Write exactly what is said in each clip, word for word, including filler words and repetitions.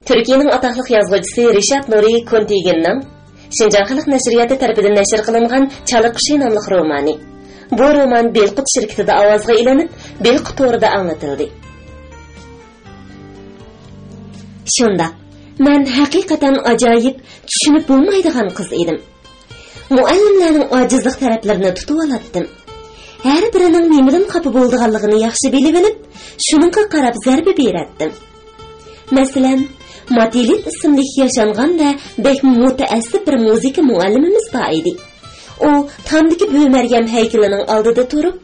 تۈركىيەنىڭ ئاتاقلىق يازغۇچىسى رىشات نۇرى كونتىگىننىڭ شىنجاڭ خەلق نەشرىياتى تەرىپىدىن نەشر قىلىنغان چالا قۇشى ناملىق رومانى. بۇ رومان بېلقۇت شىركىتىدە ئاۋازغا ئېلىنىپ، بېلقۇت تورىدا ئاڭلىتىلدى. شۇنداق، مەن ھەقىقەتەن ئاجايىپ، چۈشىنىپ بولمايدىغان قىز ئىدىم. مۇئەللىملەرنىڭ ئاجىزلىق تەرەپلىرىنى تۇتۇۋالاتتىم. ھەر بىرىنىڭ نېمىدىن خاپا بولىدىغانلىقىنى ياخشى بىلىۋېلىپ، شۇنىڭغا قاراپ زەربە بېرەتتىم. مەسىلەن، ماتىلىن ئىسىملىك ياشانغان ۋە بەكمۇ مۇتەئەسسىپ بىر مۇزىكا مۇئەللىمىمىز بار ئىدى. ئۇ تامدىكى بۆمەريەم ھەيكىلىنىڭ ئالدىدا تۇرۇپ،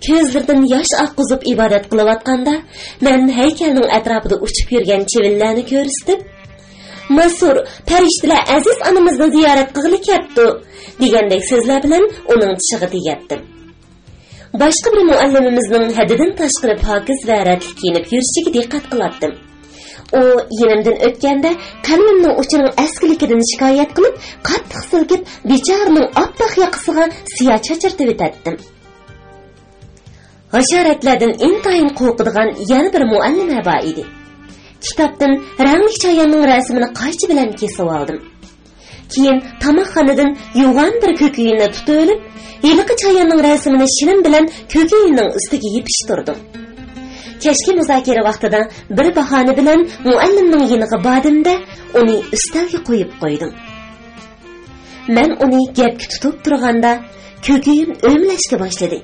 كۆزلىرىدىن ياش ئاققۇزۇپ ئىبادەت قىلىۋاتقاندا، مەن ھەيكەلنىڭ ئەتراپىدا ئۇچۇپ يۈرگەن چىۋىنلەرنى كۆرسىتىپ، «ماسۇر، پەرىشتىلەر ئەزىز ئانىمىزنى زىيارەت قىلغىلى كەپتۇ» دېگەندەك سۆزلەر بىلەن ئۇنىڭ چىشىغا تېگەتتىم. باشقا بىر مۇئەللىمىمىزنىڭ ھەددىدىن تاشقىرى پاكىز ۋە رەتلىك كىيىنىپ يۈرۈشىگە دىققەت قىلاتتىم. ئۇ يېنىمدىن ئۆتكەندە، قەلىمىمنىڭ ئۇچىنىڭ ئەسكىلىكىدىن شىكايەت قىلىپ، قاتتىق سىلكىپ، بىچارىنىڭ ئاپئاق ياقىسىغا سىيا چاچرىتىۋېتەتتىم. ھاشارەتلەردىن ئىنتايىن قورقىدىغان يەنە بىر مۇئەللىمە بار ئىدى. كىتابتىن رەڭلىك چاياننىڭ رەسىمىنى قايچا بىلەن كېسىۋالدىم. كېيىن تاماقخانىدىن يوغان بىر كۆكۈيۈننى تۇتۇۋېلىپ، ھېلىقى چاياننىڭ رەسىمىنى شىلىم بىلەن كۆكۈيۈننىڭ ئۈستىگە يېپىشتۇردۇم. كەچكى مۇزاكىرە ۋاقتىدا بىر باھانە بىلەن مۇئەللىمنىڭ يېنىغا باردىم-دە، ئۇنى ئۈستەلگە قويۇپ قويدۇم. مەن ئۇنى گەپكە تۇتۇپ تۇرغاندا، كۆكۈيۈم ئۆمىلەشكە باشلىدى.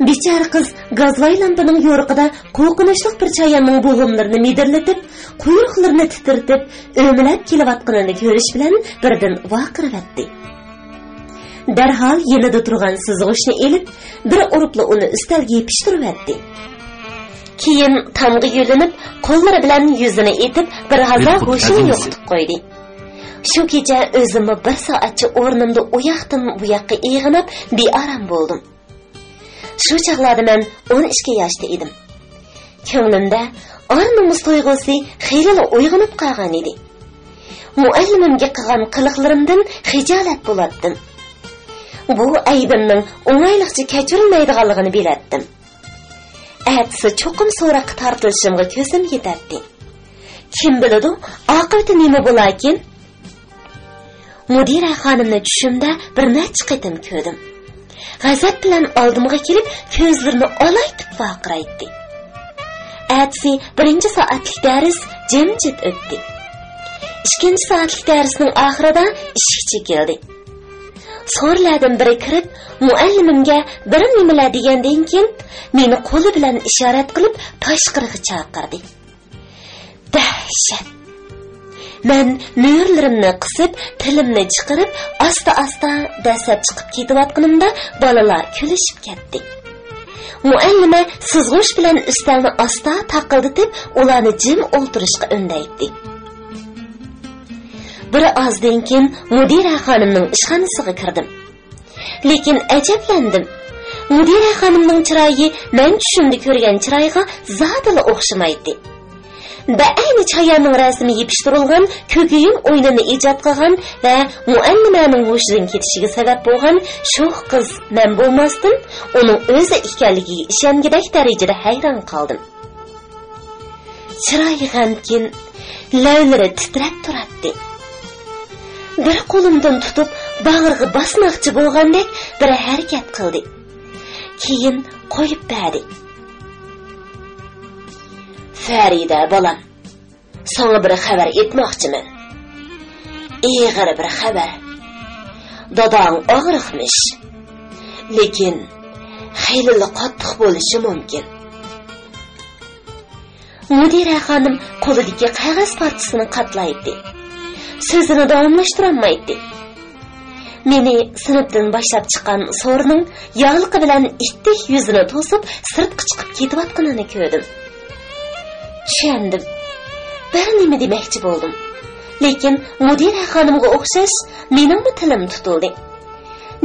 بىچارە قىز گازۋاي لامپىنىڭ يورۇقىدا قورقۇنچلۇق بىر چاياننىڭ بوغۇملىرىنى مىدىرلىتىپ، قۇيرۇقلىرىنى تىترىتىپ، ئۆمىلەپ كېلىۋاتقىنىنى كۆرۈش بىلەن بىردىن ۋارقىرىۋەتتى. دەرھال يېنىدا تۇرغان سىزغۇچنى ئېلىپ، بىر ئۇرۇپلا ئۇنى ئۈستەلگە يېپىشتۇرۇۋەتتى. كېيىن تامغا يۆلىنىپ، قوللىرى بىلەن يۈزىنى ئېتىپ، بىر ھازا ھوشىنى يوقىتىپ قويدى. شۇ كېچە ئۆزۈممۇ بىر سائەتچە ئورنۇمدا ئۇياقتىن بۇياققا ئېغىناپ، بىئارام بولدۇم. شۇ چاغلاردا مەن ئون ئىككى ياشتا ئىدىم. كۆڭلۈمدە ئار-نومۇس تۇيغۇسى خېلىلا ئويغىنىپ قالغان ئىدى. مۇئەللىمىمگە قىلغان قىلىقلىرىمدىن خىجالەت بولاتتىم. بۇ ئەيىبىمنىڭ ئوڭايلىقچە كەچۈرۈلمەيدىغانلىقىنى بىلەتتىم. ئەتىسى چوقۇم سوراققا تارتىلىشىمغا كۆزۈم يېتەتتى. كىم بىلىدۇ، ئاقىۋىتى نېمە بولاركىن؟ مۇدىرە خانىمنى چۈشۈمدە بىر نەچچە قېتىم كۆردۈم. غەزەپ بىلەن ئالدىمغا كېلىپ، كۆزلىرىنى ئالايتىپ ۋارقىرايتتى. ئەتىسى بىرىنچى سائەتلىك دەرس جىمجىت ئۆتتى. ئىككىنچى سائەتلىك دەرسنىڭ ئاخىرىدا ئىشىك چېكىلدى. سورىلاردىن بىرى كىرىپ، مۇئەللىمىمگە بىر نېمىلەر دېگەندىن كېيىن، مېنى قولى بىلەن ئىشارەت قىلىپ، تاشقىرىغا چاقىردى. دەھشەت! مەن مۈرىلىرىمنى قىسىپ، تىلىمنى چىقىرىپ، ئاستا-ئاستا دەسسەپ چىقىپ كېتىۋاتقىنىمدا، بالىلار كۈلۈشۈپ كەتتى. مۇئەللىمە سىزغۇچ بىلەن ئۈستەلنى ئاستا تاقىلدىتىپ، ئۇلارنى جىم ئولتۇرۇشقا ئۈندەيتتى. بىر ئازدىن كېيىن مۇدىرە خانىمنىڭ ئىشخانىسىغا كىردىم. لېكىن ئەجەبلەندىم. مۇدىرە خانىمنىڭ چىرايى مەن چۈشۈمدە كۆرگەن چىرايغا زادىلا ئوخشىمايتتى. بەئەينى چاياننىڭ رەسىمى يېپىشتۇرۇلغان كۆكۈيۈم ئويۇنىنى ئىجاد قىلغان ۋە مۇئەللىمەنىڭ ھوشىدىن كېتىشىگە سەۋەب بولغان شوخ قىز مەن بولماستىن، ئۇنىڭ ئۆزى ئىكەنلىكىگە ئىشەنگۈدەك دەرىجىدە ھەيران قالدىم. چىرايى غەمكىن، لەۋلىرى تىترەپ تۇراتتى. بىر قولۇمدىن تۇتۇپ، باغرىغا باسماقچى بولغاندەك بىر ھەرىكەت قىلدى. كېيىن قويۇپ بەردى. «فەرىدە بالام، ساڭا بىر خەۋەر ئېيتماقچىمەن. ئېغىر بىر خەۋەر. داداڭ ئاغرىقمىش. لېكىن خېلىلا قاتتىق بولۇشى مۇمكىن.» مۇدىرە خانىم قولىدىكى قەغەز پارچىسىنى قاتلايتتى. سۆزىنى داۋاملاشتۇرالمايتتى. مېنى سىنىپتىن باشلاپ چىققان سورىنىڭ ياغلىقى بىلەن ئىتتىك يۈزىنى توسۇپ، سىرتقا چىقىپ كېتىۋاتقىنىنى كۆردۈم. چۈشەندىم. بىر نېمە دېمەكچى بولدۇم. لېكىن مۇدىرە خانىمغا ئوخشاش، مېنىڭمۇ تىلىم تۇتۇلدى.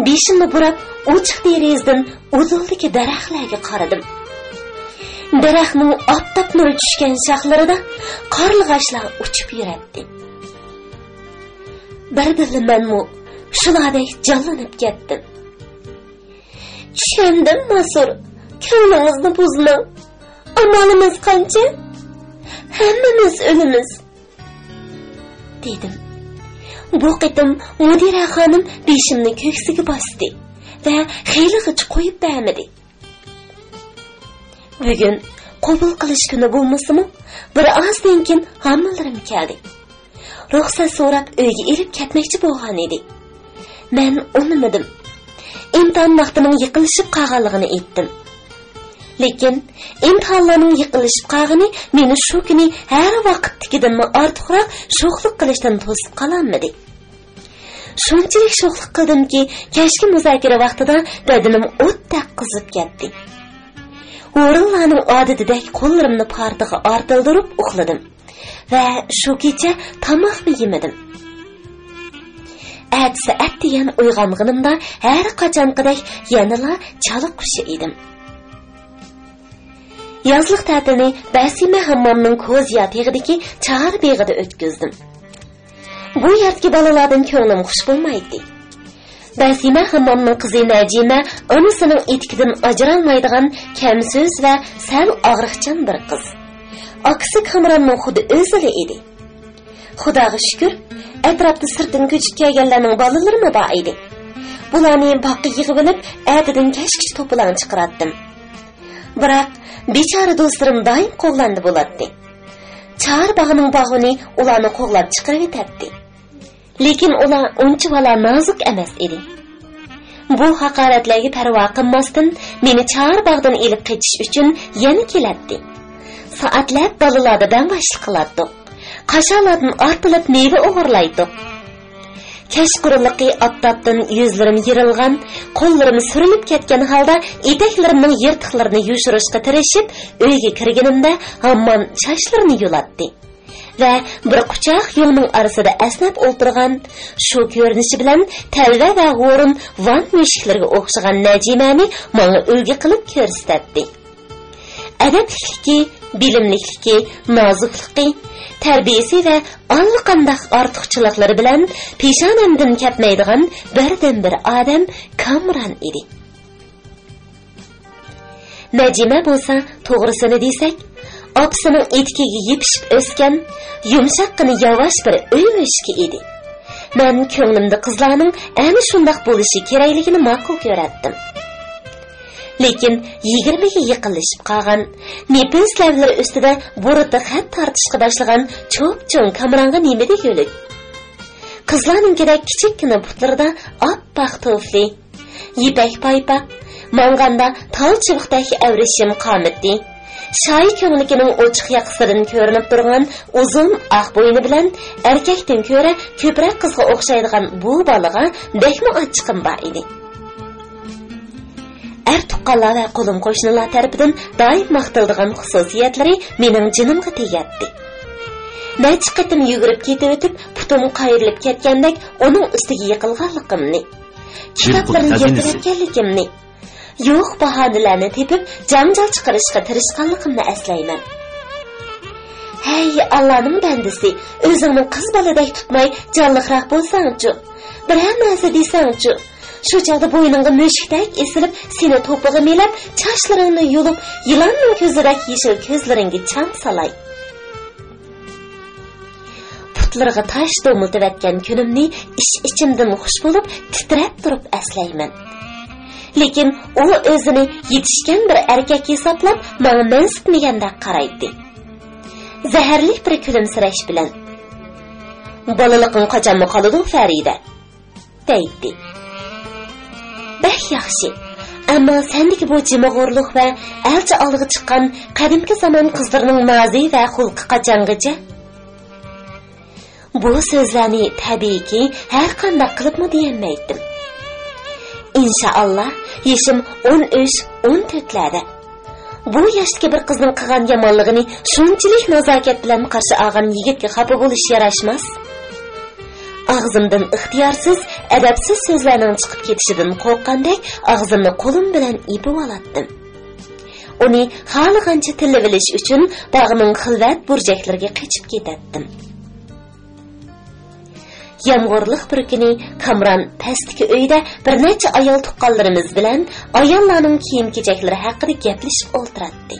بېشىمنى بۇراپ، ئوچۇق دېرىزىدىن ئۇدۇلدىكى دەرەخلەرگە قارىدىم. دەرەخنىڭ ئاپتاپ نۇرى چۈشكەن شاخلىرىدا قارلىغاچلار ئۇچۇپ يۈرەتتى. بىردىنلا مەنمۇ شۇلاردەك جانلىنىپ كەتتىم. چۈشەندىم، ماسۇر. كۆڭلىڭىزنى بۇزماڭ. ئامالىمىز قانچە؟ ھەممىمىز ئۆلىمىز. دېدىم. بۇ قېتىم مۇدىرە خانىم بېشىمنى كۆكسىگە باستى ۋە خېلىغىچە قويۇپ بەرمىدى. بۈگۈن قوبۇل قىلىش كۈنى بولمىسىمۇ، بىر ئازدىن كېيىن ھاممىلىرىم كەلدى. رۇخسەت سوراپ ئۆيگە ئېلىپ كەتمەكچى بولغان ئىدى. مەن ئۇنىمىدىم. ئىمتىھان ۋاقتىنىڭ يېقىنلىشىپ قالغانلىقىنى ئېيتتىم. لېكىن ئىمتىھانلارنىڭ يېقىنلىشىپ قالغىنى مېنى شۇ كۈنى ھەر ۋاقىتتىكىدىنمۇ ئارتۇقراق شوخلۇق قىلىشتىن توسۇپ قالالمىدى. شۇنچىلىك شوخلۇق قىلدىمكى، كەچكى مۇزاكىرە ۋاقتىدا بەدىنىم ئوتتەك قىزىپ كەتتى. ھورۇنلارنىڭ ئادىتىدەك قوللىرىمنى پارتىغا ئارتىلدۇرۇپ ئۇخلىدىم ۋە شۇ كېچە تاماقمۇ يېمىدىم. ئەتىسى ئەتىگەن ئويغانغىنىمدا ھەر قاچانقىدەك يەنىلا چالا قۇشى ئىدىم. يازلىق تەتىلنى بەسىمە ھاممامنىڭ كوزيا تېغىدىكى چاھار بېغىدا ئۆتكۈزدۈم. بۇ يەردىكى بالىلاردىن كۆڭلۈم خۇش بولمايتتى. بەسىمە ھاممامنىڭ قىزى نەجىمە ئانىسىنىڭ ئېتىكىدىن ئاجرالمايدىغان كەم سۆز ۋە سەل ئاغرىقچان بىر قىز. ئاكىسى كامراننىڭ خۇددى ئۆزىلا ئىدى. خۇداغا شۈكۈر، ئەتراپتا سىرتتىن كۆچۈپ كەلگەنلەرنىڭ بالىلىرىمۇ بار ئىدى. بۇلارنى باغقا يىغىۋېلىپ، ئەتىدىن كەچكىچە توپىلاڭ چىقىراتتىم. بىراق، بىچارە دوستلىرىم دائىم قوغلاندى بولاتتى. چاھار باغىنىڭ باغۋىنى ئۇلارنى قوغلاپ چىقىرىۋېتەتتى. لېكىن ئۇلار ئۇنچىۋالا نازۇك ئەمەس ئىدى. بۇ ھاقارەتلەرگە پەرۋا قىلماستىن، مېنى چاھار باغدىن ئېلىپ قېچىش ئۈچۈن يەنە كېلەتتى. سائەتلەپ بالىلاردا بەڭباشلىق قىلاتتۇق. قاشالاردىن ئارتىلىپ مېۋە ئوغرىلايتتۇق. كەچقۇرۇنلۇقى ئاپتاپتىن يۈزلىرىم يېرىلغان، قوللىرىم سۈرۈلۈپ كەتكەن ھالدا ئېتەكلىرىمنىڭ يىرتىقلىرىنى يوشۇرۇشقا تىرىشىپ، ئۆيگە كىرگىنىمدە ھاممام چاچلىرىنى يۇلاتتى ۋە بىر قۇچاق يۇڭنىڭ ئارىسىدا ئەسنەپ ئولتۇرغان، شۇ كۆرۈنۈشى بىلەن تەلۋە ۋە ھورۇن ۋان مۈشۈكلىرىگە ئوخشىغان نەجىمەنى ماڭا ئۈلگە قىلىپ كۆرسىتەتتى. ئەدەپلىكلىكى، بىلىملىكلىكى، نازۇكلۇقى، تەربىيەسى ۋە ئاللىقانداق ئارتۇقچىلىقلىرى بىلەن پېشانەمدىن كەتمەيدىغان بىردىنبىر ئادەم كامران ئىدى. نەجىمە بولسا، توغرىسىنى دېسەك، ئاپىسىنىڭ ئېتىكىگە يېپىشىپ ئۆسكەن، يۇمشاققىنە ياۋاش بىر ئۆي مۈشۈكى ئىدى. مەن كۆڭلۈمدە قىزلارنىڭ ئەنە شۇنداق بولۇشى كېرەكلىكىنى ماقۇل كۆرەتتىم. لېكىن يىگىرمىگە يېقىنلىشىپ قالغان، نېپىز لەۋلىرى ئۈستىدە بۇرۇتى خەت تارتىشقا باشلىغان چوپچوڭ كامرانغا نېمە دېگۈلۈك؟ قىزلارنىڭكىدەك كىچىككىنە پۇتلىرىدا ئاپئاق توفلى، يىپەك پايپاق، ماڭغاندا تال چىۋىقتەك ئەۋرىشىم قامىتى، شايى كۆڭلىكىنىڭ ئوچۇق ياقىسىدىن كۆرۈنۈپ تۇرغان ئۇزۇن ئاق بوينى بىلەن ئەركەكتىن كۆرە كۆپرەك قىزغا ئوخشايدىغان بۇ بالىغا بەكمۇ ئاچچىقىم بار ئىدى. ئەر تۇغقانلار ۋە قولۇم قوشنىلار تەرىپىدىن دائىم ماختىلىدىغان خۇسۇسىيەتلىرى مېنىڭ جېنىمغا تېگەتتى. نەچچە قېتىم يۈگۈرۈپ كېتىۋېتىپ، پۇتۇم قايرىلىپ كەتكەندەك ئۇنىڭ ئۈستىگە يىقىلغانلىقىمنى، كىتابلىرىنى يىرتىۋەتكەنلىكىمنى، يوق باھانىلەرنى تېپىپ جاڭجال چىقىرىشقا تىرىشقانلىقىمنى ئەسلەيمەن. ھەي، ئاللانىڭ بەندىسى، ئۆزۈڭنى قىز بالىدەك تۇتماي، جانلىقراق بولساڭچۇ؟ بىرەر نەرسە دېسەڭچۇ؟ شۇ چاغدا بوينۇڭغا مۈشۈكتەك ئېسىلىپ، سېنى توپىغا مىلەپ، چاچلىرىڭنى يۇلۇپ، يىلاننىڭ كۆزىدەك يېشىل كۆزلىرىڭگە چاڭ سالاي. پۇتلىرىغا تاش دومىلىتىۋەتكەن كۈنۈمنى ئىچ-ئىچىمدىن خۇش بولۇپ، تىترەپ تۇرۇپ ئەسلەيمەن. لېكىن ئۇ ئۆزىنى يېتىشكەن بىر ئەركەك ھېسابلاپ، ماڭا مەنسىتمىگەندەك قارايتتى. زەھەرلىك بىر كۈلۈمسىرەش بىلەن، «بالىلىقىڭ قاچانمۇ قالىدۇ، فەرىدە؟» دەيتتى. بەك ياخشى. ئەمما سەندىكى بۇ جىمىغۇرلۇق ۋە ئەلچى ئالدىغا چىققان قەدىمكى زامان قىزلىرىنىڭ نازى ۋە خۇلقى قاچانغىچە؟ بۇ سۆزلەرنى تەبىئىيكى ھەر قانداق قىلىپمۇ دېيەلمەيتتىم. ئىنشائاللا، يېشىم ئون ئۈچ، ئون تۆتلەردە. بۇ ياشتىكى بىر قىزنىڭ قىلغان يامانلىقىنى شۇنچىلىك نازاكەت بىلەن قارشى ئالغان يىگىتكە خاپا بولۇش ياراشماس. ئاغزىمدىن ئىختىيارسىز، ئەدەپسىز سۆزلەرنىڭ چىقىپ كېتىشىدىن قورققاندەك، ئاغزىمنى قولۇم بىلەن يېپىۋالاتتىم. ئۇنى خالىغانچە تىللىۋېلىش ئۈچۈن باغنىڭ خىلۋەت بۇرجەكلىرىگە قېچىپ كېتەتتىم. يامغۇرلۇق بىر كۈنى كامران پەستىكى ئۆيدە بىر نەچچە ئايال تۇغقانلىرىمىز بىلەن ئاياللارنىڭ كىيىم-كېچەكلىرى ھەققىدە گەپلىشىپ ئولتۇراتتى.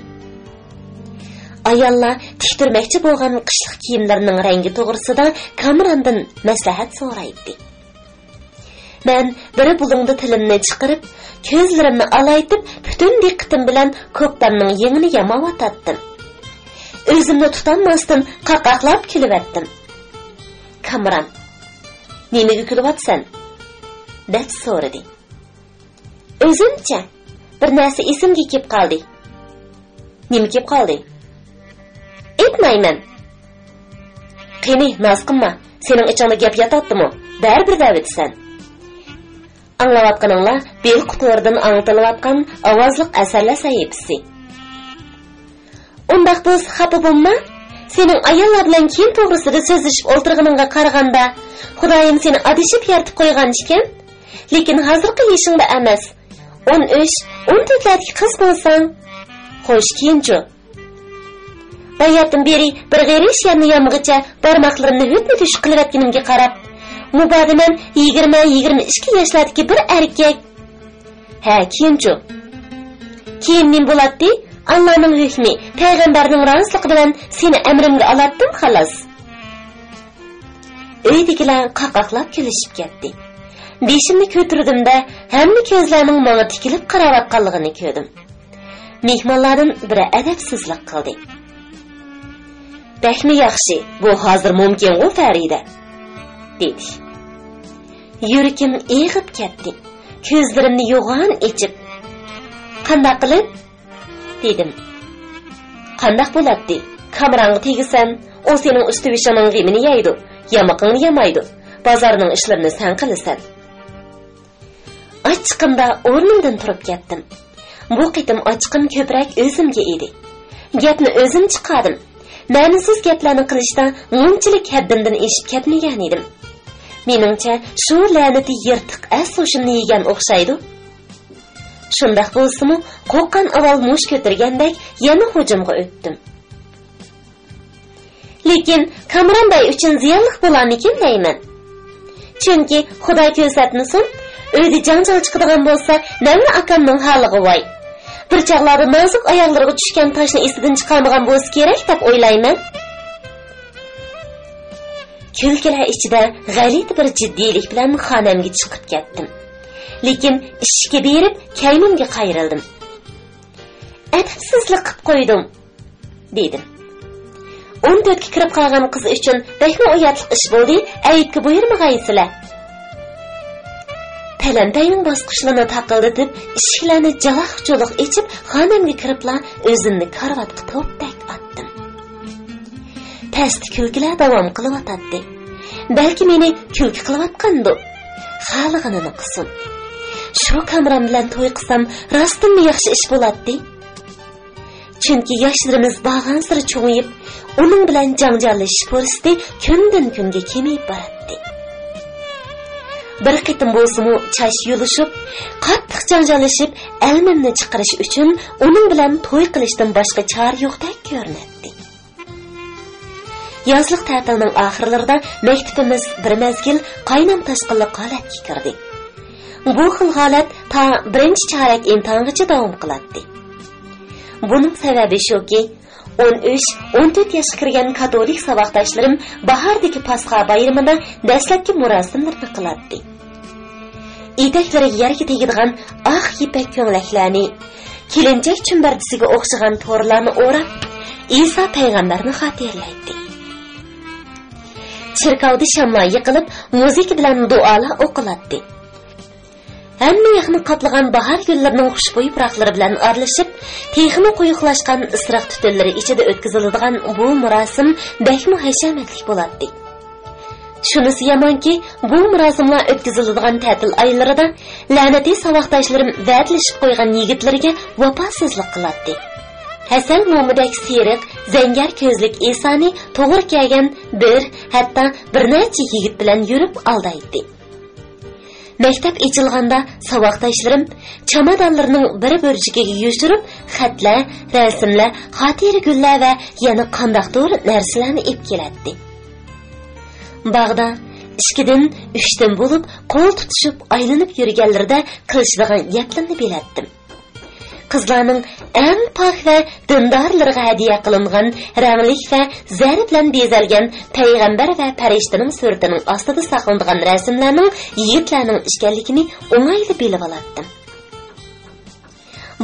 ئاياللار تىكتۈرمەكچى بولغان قىشلىق كىيىملىرىنىڭ رەڭگى توغرىسىدا كامېراندىن مەسلىھەت سورايتتى. مەن بىر بۇلۇڭدا تىلىمنى چىقىرىپ، كۆزلىرىمنى ئالايتىپ، پۈتۈن دىققىتىم بىلەن كوپتامنىڭ يېڭىنى ياماۋاتاتتىم. ئۆزۈمنى تۇتالماستىن قاقاقلاپ كۈلۈۋەتتىم. كامېران، «نېمىگە كۈلۈۋاتىسەن؟» دەپ سورىدى. ئۆزۈمچە، بىر نەرسە ئېسىمگە كېلىپ قالدى. نېمە كېلىپ قالدى؟ ئېيتمايمەن. قېنى، ناز قىلما، سېنىڭ ئىچىڭدە گەپ ياتاتتىمۇ؟ بەرىبىر دەۋېتىسەن. ئاڭلاۋاتقىنىڭلار بېل قۇتۇرىدىن ئاڭلىتىلىۋاتقان ئاۋازلىق ئەسەرلەر سەھىپىسى. ئۇنداق بولسا خاپا بولما. سېنىڭ ئاياللار بىلەن كىيىم توغرىسىدا سۆزلىشىپ ئولتۇرغىنىڭغا قارىغاندا، خۇدايىم سېنى ئادىشىپ يارىتىپ قويغان ئىكەن. لېكىن ھازىرقى يېشىڭدا ئەمەس. ئون ئۈچ، ئون تۆتلەردىكى قىز بولساڭ. خوش، كېيىنچۇ؟ باياتىن بېرى بىر غېرىب شىئەننى يامىغىچە بارماقلىرىمنى ھۆتنە تۆشۈك قىلىۋەتكىنىمگە قاراپ، مۇبادا مەن يىگىرمە، يىگىرمە ئىككى ياشلاردىكى بىر ئەركەك. ھە، كېيىنچۇ؟ كېيىن نېمە بولاتتى؟ ئاللانىڭ ھۆكمى، پەيغەمبەرنىڭ رازىلىقى بىلەن سېنى ئەمرىمگە ئالاتتىم، خالاس. ئۆيدىكىلەر قاقاقلاپ كۈلۈشۈپ كەتتى. بېشىمنى كۆتۈردۈم-دە، ھەممە كۆزلەرنىڭ ماڭا تىكىلىپ قاراۋاتقانلىقىنى كۆردۈم. مېھمانلاردىن بىرى ئەدەپسىزلىك قىلدى. «بەكمۇ ياخشى، بۇ ھازىر مۇمكىنغۇ، فەرىدە؟» دېدى. يۈرىكىم ئېغىپ كەتتى. كۆزلىرىمنى يوغان ئېچىپ، «قانداق قىلىپ؟» دېدىم. «قانداق بولاتتى؟ كامېراڭغا تېگىسەن، ئۇ سېنىڭ ئۈستى بېشىڭنىڭ غېمىنى يەيدۇ، يامىقىڭنى يامايدۇ، بازارنىڭ ئىشلىرىنى سەن قىلىسەن.» ئاچچىقىمدا ئورنۇمدىن تۇرۇپ كەتتىم. بۇ قېتىم ئاچچىقىم كۆپرەك ئۆزۈمگە ئىدى. گەپنى ئۆزۈم چىقاردىم. مەنىسىز گەپلەرنى قىلىشتا مۇنچىلىك ھەددىمدىن ئېشىپ كەتمىگەن ئىدىم. مېنىڭچە، شۇ لەنىتى يىرتىق ئەس ھوشۇمنى يېگەن ئوخشايدۇ. شۇنداق بولسىمۇ، قورققان ئاۋۋال مۇش كۆتۈرگەندەك يەنە ھۇجۇمغا ئۆتتۈم. لېكىن كامېران بەگ ئۈچۈن زىيانلىق بولارمىكىن دەيمەن. چۈنكى خۇدا كۆرسەتمىسۇن، ئۆيدە جاڭجال چىقىدىغان بولسا، نەۋرە ئاكامنىڭ ھالىغا ۋاي. بىر چاغلاردا نازۇك ئاياغلىرىغا چۈشكەن تاشنى ئېسىدىن چىقارمىغان بولسا كېرەك دەپ ئويلايمەن. كۈلكىلەر ئىچىدە غەلىتە بىر جىددىيلىك بىلەن خانەمگە چىقىپ كەتتىم. لېكىن ئىشىككە بېرىپ كەينىمگە قايرىلدىم. «ئەدەپسىزلىك قىپ قويدۇم.» دېدىم. «ئون تۆتكە كىرىپ قالغان قىز ئۈچۈن بەكمۇ ئۇياتلىق ئىش بولدى، ئەيىبكە بۇيرۇمىغايسىلە.» پەلەمپەينىڭ باسقۇچلىرىنى تاقىلدىتىپ، ئىشىكلەرنى جالاق-جۇلۇق ئېچىپ، خانەمگە كىرىپلا ئۆزۈمنى كارىۋاتقا توپتەك ئاتتىم. پەستە كۈلكىلەر داۋام قىلىۋاتاتتى. بەلكى مېنى كۈلكە قىلىۋاتقاندۇ؟ خالىغىنىنى قىلسۇن. شۇ كامېران بىلەن توي قىلسام، راستتىنمۇ ياخشى ئىش بولاتتى. چۈنكى ياشلىرىمىز بارغانسېرى چوڭىيىپ، ئۇنىڭ بىلەن جاڭجاللىشىش پۇرسىتى كۈندىن-كۈنگە كېمىيىپ باراتتى. بىر قېتىم بولسىمۇ چاچ يۇلۇشۇپ، قاتتىق جاڭجاللىشىپ، ئەلمىمنى چىقىرىش ئۈچۈن ئۇنىڭ بىلەن توي قىلىشتىن باشقا چارە يوقتەك كۆرۈنەتتى. يازلىق تەتىلنىڭ ئاخىرلىرىدا مەكتىپىمىز بىر مەزگىل قاينام-تاشقىنلىق ھالەتكە كىردى. بۇ خىل ھالەت تا بىرىنچى چارەك ئىمتىھانغىچە داۋام قىلاتتى. بۇنىڭ سەۋەبى شۇكى، ئون ئۈچ، ئون تۆت ياشقا كىرگەن كاتولىك ساۋاقداشلىرىم باھاردىكى پاسخا بايرىمىدا دەسلەپكى مۇراسىملىرىنى قىلاتتى. ئېتەكلىرى يەرگە تېگىدىغان ئاق يىپەك كۆڭلەكلەرنى، كېلىنچەك چۈمبەردىسىگە ئوخشىغان تورلارنى ئوراپ، ئىسا پەيغەمبەرنى خاتىرىلەيتتى. چېركاۋدا شاملار يېقىلىپ، مۇزىكا بىلەن دۇئالار ئوقۇلاتتى. ھەممە ياقنى قاپلىغان باھار گۈللىرىنىڭ خۇشبۇي پۇراقلىرى بىلەن ئارىلىشىپ، تېخىمۇ قويۇقلاشقان ئىسراق تۈتۈنلىرى ئىچىدە ئۆتكۈزۈلىدىغان بۇ مۇراسىم بەكمۇ ھەشەمەتلىك بولاتتى. شۇنىسى يامانكى، بۇ مۇراسىملار ئۆتكۈزۈلىدىغان تەتىل ئايلىرىدا لەنىتى ساۋاقداشلىرىم ۋەدىلىشىپ قويغان يىگىتلىرىگە ۋاپاسىزلىق قىلاتتى. ھەسەل مومىدەك سېرىق، زەڭگەر كۆزلۈك ئىسانى توغرا كەلگەن بىر، ھەتتا بىر نەچچە يىگىت بىلەن يۈرۈپ ئالدايتتى. مەكتەپ ئېچىلغاندا ساۋاقداشلىرىم چامادانلىرىنىڭ بىر بۇرجىكىگە يوشۇرۇپ، خەتلەر، رەسىملەر، خاتىرە گۈللەر ۋە يەنە قانداقتۇر نەرسىلەرنى ئېلىپ كېلەتتى. باغدا ئىككىدىن، ئۈچتىن بولۇپ قول تۇتۇشۇپ ئايلىنىپ يۈرگەنلىرىدە قىلىشىدىغان گەپلىرىنى بىلەتتىم. قىزلارنىڭ ئەڭ پاك ۋە دىندارلىرىغا ھەدىيە قىلىنغان رەڭلىك ۋە زەر بىلەن بېزەلگەن پەيغەمبەر ۋە پەرىشتىنىڭ سۈرىتىنىڭ ئاستىدا ساقلىنىدىغان رەسىملەرنىڭ يىگىتلەرنىڭ ئىكەنلىكىنى ئوڭايلا بىلىۋالاتتىم.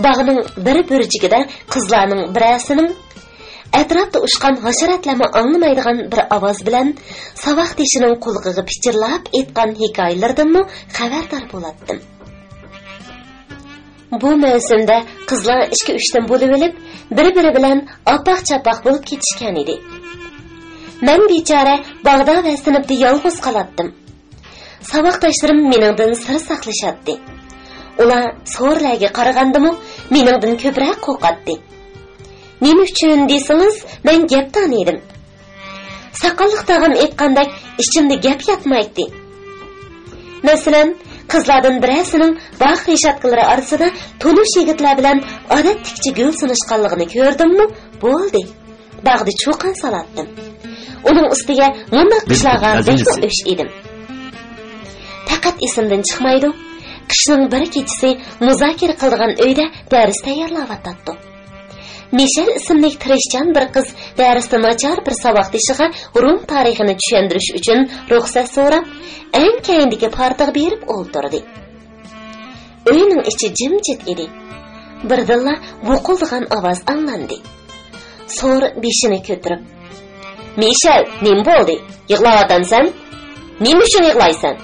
باغنىڭ بىر بۇرجىكىدە قىزلارنىڭ بىرەرسىنىڭ، ئەتراپتا ئۇچقان ھاشاراتلارمۇ ئاڭلىمايدىغان بىر ئاۋاز بىلەن ساۋاقدىشىنىڭ قۇلىقىغا پىچىرلاپ ئېيتقان ھېكايىلىرىدىنمۇ خەۋەردار بولاتتىم. بۇ مەۋسۇمدە قىزلار ئىككى-ئۈچتىن بولۇۋېلىپ، بىر-بىرى بىلەن ئاپاق-چاپاق بولۇپ كېتىشكەن ئىدى. مەن بىچارە باغدا ۋە سىنىپتا يالغۇز قالاتتىم. ساۋاقداشلىرىم مېنىڭدىن سىر ساقلىشاتتى. ئۇلار سورىلەرگە قارىغاندىمۇ مېنىڭدىن كۆپرەك قورقاتتى. نېمە ئۈچۈن دېسىڭىز، مەن گەپدان ئىدىم. ساقاللىق تاغام ئېيتقاندەك، ئىچىمدە گەپ ياتمايتتى. مەسىلەن، قىزلاردىن بىرەرسىنىڭ باغ رېشاتكىلىرى ئارىسىدا تونۇش يىگىتلەر بىلەن ئادەتتىكىچە گۈل سۇنۇشقانلىقىنى كۆردۈممۇ، بولدى. باغدا چۇقان سالاتتىم. ئۇنىڭ ئۈستىگە مۇنداق قىشلارغا بەكمۇ ئۆچ ئىدىم. پەقەت ئېسىمدىن چىقمايدۇ، قىشنىڭ بىر كېچىسى مۇزاكىرە قىلىدىغان ئۆيدە دەرس تەييارلاۋاتاتتۇق. مىشەل ئىسىملىك تىرىشچان بىر قىز دەرستە ناچار بىر ساۋاقدىشىغا روم تارىخىنى چۈشەندۈرۈش ئۈچۈن رۇخسەت سوراپ، ئەڭ كەينىدىكى پارتىغا بېرىپ ئولتۇردى. ئۆينىڭ ئىچى جىمجىت ئىدى. بىردىنلا بۇقۇلدىغان ئاۋاز ئاڭلاندى. سور بېشىنى كۆتۈرۈپ، «مىشەل، نېمە بولدى؟ يىغلاۋاتامسەن؟ نېمە ئۈچۈن يىغلايسەن؟»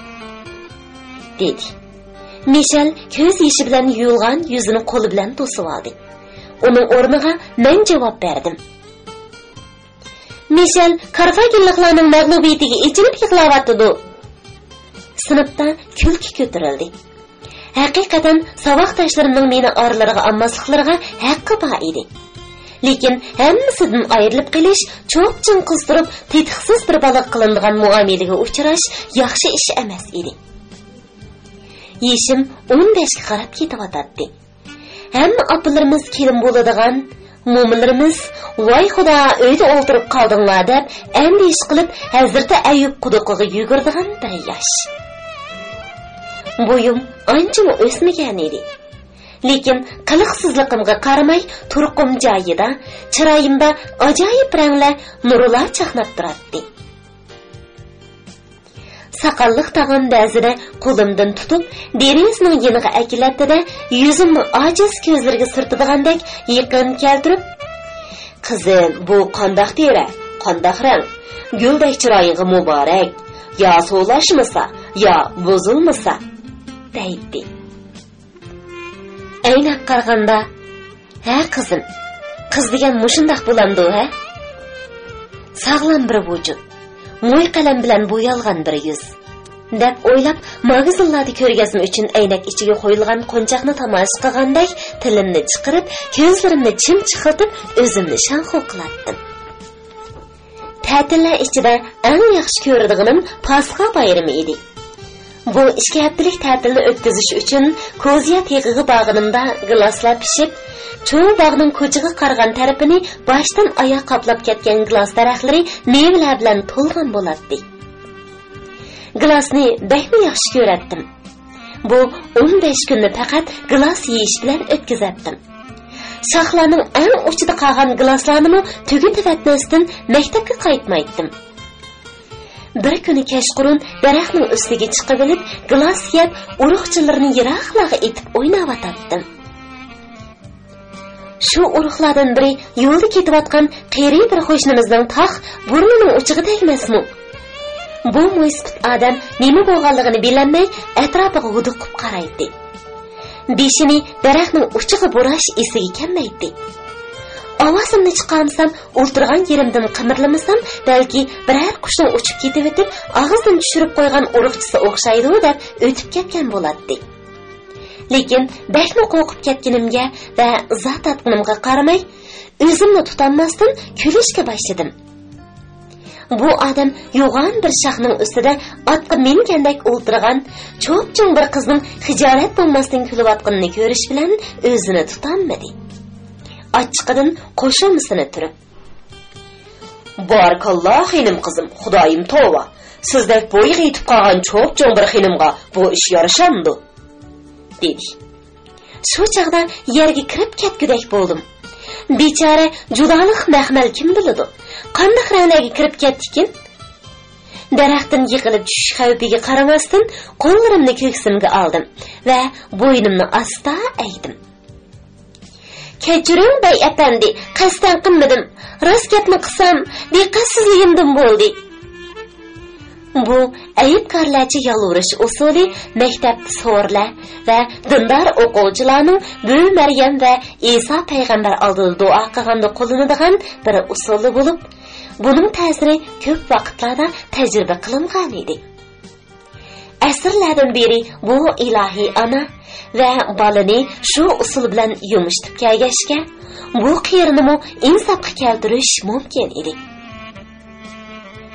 دېدى. مىشەل كۆز يېشى بىلەن يۇيۇلغان يۈزىنى قولى بىلەن توسۇۋالدى. ئۇنىڭ ئورنىغا مەن جاۋاب بەردىم. «مىشەل كارفاگېنلىقلارنىڭ مەغلۇبىيىتىگە ئېچىنىپ يىغلاۋاتىدۇ.» سىنىپتا كۈلكە كۆتۈرۈلدى. ھەقىقەتەن، ساۋاقداشلىرىمنىڭ مېنى ئارىلىرىغا ئالماسلىقلىرىغا ھەققى بار ئىدى. لېكىن ھەممىسىدىن ئايرىلىپ قېلىش، چوپچىڭ قىزدۇرۇپ، تېتىقسىز بىر بالىغا قىلىنىدىغان مۇئامىلىگە ئۇچراش ياخشى ئىش ئەمەس ئىدى. يېشىم ئون بەشكە قاراپ كېتىۋاتاتتى. ھەممە ئاپىلىرىمىز كېلىن بولىدىغان، مومىلىرىمىز، «ۋاي خۇدا، ئۆيدە ئولتۇرۇپ قالدىڭلار» دەپ ئەندىشە قىلىپ، ھەزرىتى ئەييۇب قۇدۇقىغا يۈگۈرىدىغان بىر ياش. بويۇم ئانچىمۇ ئۆسمىگەن ئىدى. لېكىن قىلىقسىزلىقىمغا قارىماي، تۇرقۇم جايىدا، چىرايىمدا ئاجايىپ رەڭلەر، نۇرلار چاقناپ تۇراتتى. ساقاللىق تاغام بەزىدە قولۇمدىن تۇتۇپ، دېرىزىنىڭ يېنىغا ئەكېلەتتى-دە، يۈزۈمنى ئاجىز كۆزلىرىگە سۈرتىدىغاندەك يېقىن كەلتۈرۈپ، «قىزىم، بۇ قانداق دېرە؟ قانداق رەڭ؟ گۈلدەك چىرايىڭغا مۇبارەك! يا سولاشمىسا، يا بۇزۇلمىسا!» دەيتتى. ئەينەك قارىغاندا، «ھە، قىزىم، قىز دېگەن مۇشۇنداق بولامدۇ، ھە؟ ساغلام بىر ۋۇجۇد، موي قەلەم بىلەن بويالغان بىر يۈز» دەپ ئويلاپ، ماگىزىنلاردا كۆرگەزمە ئۈچۈن ئەينەك ئىچىگە قويۇلغان قونچاقنى تاماشا قىلغاندەك تىلىمنى چىقىرىپ، كۆزلىرىمنى چىمچىقلىتىپ، ئۆزۈمنى شاڭخۇ قىلاتتىم. تەتىللەر ئىچىدە ئەڭ ياخشى كۆرىدىغىنىم پاسخا بايرىمى ئىدى. بۇ ئىككى ھەپتىلىك تەتىلنى ئۆتكۈزۈش ئۈچۈن كوزيا تېغىغا بارغىنىمدا، گىلاسلار پىشىپ، چوڭ باغنىڭ كوچىغا قارىغان تەرىپىنى باشتىن ئاياغ قاپلاپ كەتكەن گىلاس دەرەخلىرى مېۋىلەر بىلەن تولغان بولاتتى. گىلاسنى بەكمۇ ياخشى كۆرەتتىم. بۇ ئون بەش كۈننى پەقەت گىلاس يېيىش بىلەن ئۆتكۈزەتتىم. شاخلارنىڭ ئەڭ ئۇچىدا قالغان گىلاسلارنىمۇ تۈگىتىۋەتمەستىن مەكتەپكە قايتمايتتىم. بىر كۈنى كەچقۇرۇن دەرەخنىڭ ئۈستىگە چىقىۋېلىپ، گىلاس يەپ، ئۇرۇقچىلىرىنى يىراقلارغا ئېتىپ ئويناۋاتاتتىم. شۇ ئۇرۇقلاردىن بىرى يولدا كېتىۋاتقان قېرى بىر قوشنىمىزنىڭ تاق بۇرنىنىڭ ئۇچىغا تەگمەسمۇ؟ بۇ مويسىپىت ئادەم نېمە بولغانلىقىنى بىلەلمەي، ئەتراپىغا ھودۇقۇپ قارايتتى. بېشىنى دەرەخنىڭ ئۇچىغا بۇراش ئېسىگە كەلمەيتتى. ئاۋازىمنى چىقارمىسام، ئولتۇرغان يېرىمدىن قىمىرلىمىسام، بەلكى بىرەر قۇشنىڭ ئۇچۇپ كېتىۋېتىپ، ئاغزىدىن چۈشۈرۈپ قويغان ئۇرۇقچىسى ئوخشايدۇ، دەپ ئۆتۈپ كەتكەن بولاتتى. لېكىن بەكمۇ قورقۇپ كەتكىنىمگە ۋە ئىزا تارتقىنىمغا قارىماي، ئۆزۈمنى تۇتالماستىن كۈلۈشكە باشلىدىم. بۇ ئادەم يوغان بىر شاخنىڭ ئۈستىدە ئاتقا مىنگەندەك ئولتۇرغان چوپچوڭ بىر قىزنىڭ خىجالەت بولماستىن كۈلۈۋاتقىنىنى كۆرۈش بىلەن ئۆزىنى تۇتالمىدى. ئاچچىقىدىن قوشۇمىسىنى تۈرۈپ، «بارىكاللا، خېنىم قىزىم، خۇدايىم توۋا، سىزدەك بويىغا يېتىپ قالغان چوپچوڭ بىر خېنىمغا بۇ ئىش يارىشامدۇ؟» دېدى. شۇ چاغدا يەرگە كىرىپ كەتكۈدەك بولدۇم. بىچارە جۇدالىق مەخمەل كىم بىلىدۇ؟ قانداق رەڭلەرگە كىرىپ كەتتىكىن؟ دەرەختىن يىقىلىپ چۈشۈش خەۋپىگە قارىماستىن، قوللىرىمنى كۆكسۈمگە ئالدىم ۋە بوينۇمنى ئاستا ئەگدىم. كەچۈرۈڭ، بەي ئەپەندى، قەستەن قىلمىدىم. راست گەپنى قىلسام، دىققەتسىزلىكىمدىن بولدى. بۇ ئەيىبكارلارچە يالۋۇرۇش ئۇسۇلى مەكتەپتە سورىلەر ۋە دىندار ئوقۇغۇچىلارنىڭ بۈۋى مەريەم ۋە ئىسا پەيغەمبەر ئالدىدا دۇئا قىلغاندا قوللىنىدىغان بىر ئۇسۇلى بولۇپ، بۇنىڭ تەسىرى كۆپ ۋاقىتلاردا تەجرىبە قىلىنغان ئىدى. ئەسىرلەردىن بېرى بۇ ئىلاھىي ئانا ۋە بالىنى شۇ ئۇسۇل بىلەن يۇمشىتىپ كەلگەچكە، بۇ قېرىنىمۇ ئىنساپقا كەلتۈرۈش مۇمكىن ئىدى.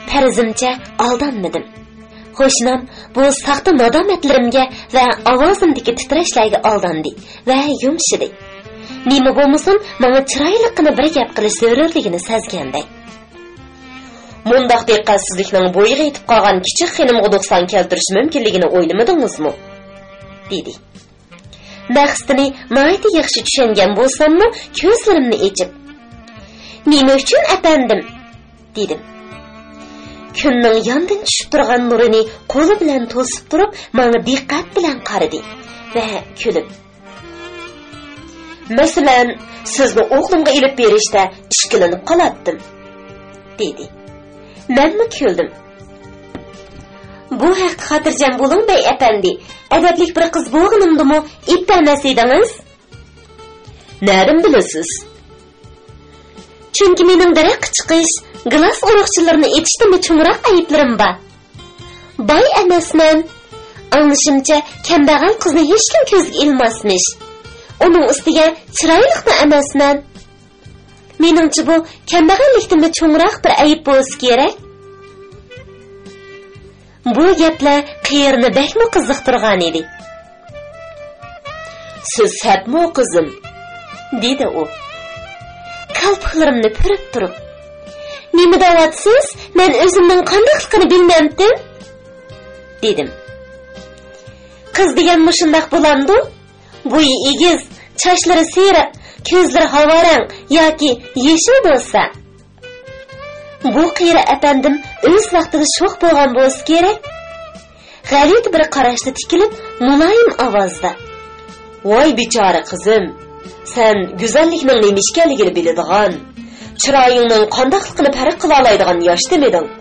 پەرىزىمچە ئالدانمىدىم. قوشنام بۇ ساختا نادامەتلىرىمگە ۋە ئاۋازىمدىكى تىترەشلەرگە ئالداندى ۋە يۇمشىدى. نېمە بولمىسۇن، ماڭا چىرايلىققىنا بىر گەپ قىلىش زۆرۈرلۈكىنى سەزگەندەك. مۇنداق دىققەتسىزلىكنىڭ بويىغا يېتىپ قالغان كىچىك خېنىمغا نۇقسان كەلتۈرۈش مۇمكىنلىكىنى ئويلىمىدىڭىزمۇ؟ دېدى. مەقسىتىنى ناھايىتى ياخشى چۈشەنگەن بولساممۇ، كۆزلىرىمنى ئېچىپ، نېمە ئۈچۈن، ئەپەندىم؟ دېدىم. كۈننىڭ ياندىن چۈشۈپ تۇرغان نۇرىنى قولى بىلەن توسۇپ تۇرۇپ، ماڭا دىققەت بىلەن قارىدى ۋە كۈلۈپ، مەسىلەن، سىزنى ئوغلۇمغا ئېلىپ بېرىشتە ئىككىلىنىپ قالاتتىم، دېدى. مەنمۇ كۈلدۈم. بۇ ھەقتە خاتىرجەم بولۇڭ، بەي ئەپەندى. ئەدەپلىك بىر قىز بولغىنىمدىمۇ ئېيتىپ بەرمەس ئىدىڭىز. نەدىن بىلىسىز؟ چۈنكى مېنىڭ دەرەخكە چىقىش، گىلاس ئورۇقچىلىرىنى ئېتىشتىنمۇ چوڭراق ئەيىبلىرىم بار. باي ئەمەسمەن. ئاڭلىشىمچە، كەمبەغەل قىزنى ھېچكىم كۆزگە ئىلماسمىش. ئۇنىڭ ئۈستىگە چىرايلىقمۇ ئەمەسمەن. مېنىڭچە، بۇ كەمبەغەللىكتىنمۇ چوڭراق بىر ئەيىب بولسا كېرەك. بۇ گەپلەر قېرىنى بەكمۇ قىزىقتۇرغان ئىدى. سىز سەتمۇ، قىزىم؟ دېدى ئۇ، كالپۇكلىرىمنى پۈرۈپ تۇرۇپ. نېمە دەۋاتىسىز؟ مەن ئۆزۈمنىڭ قانداقلىقىنى بىلمەمتىم، دېدىم. قىز دېگەن مۇشۇنداق بولامدۇ؟ بويى ئېگىز، چاچلىرى سېرىق، كۆزلىرى ھاۋا رەڭ ياكى يېشىل بولسا. بۇ قېرى ئەپەندىم ئۆز ۋاقتىدا شوخ بولغان بولسا كېرەك. غەلىتە بىر قاراشتا تىكىلىپ، مۇلايىم ئاۋازدا، ۋاي بىچارە قىزىم، سەن گۈزەللىكنىڭ نېمە ئىكەنلىكىنى بىلىدىغان، چىرايىڭنىڭ قانداقلىقىنى پەرق قىلالايدىغان ياشتىمىدىڭ؟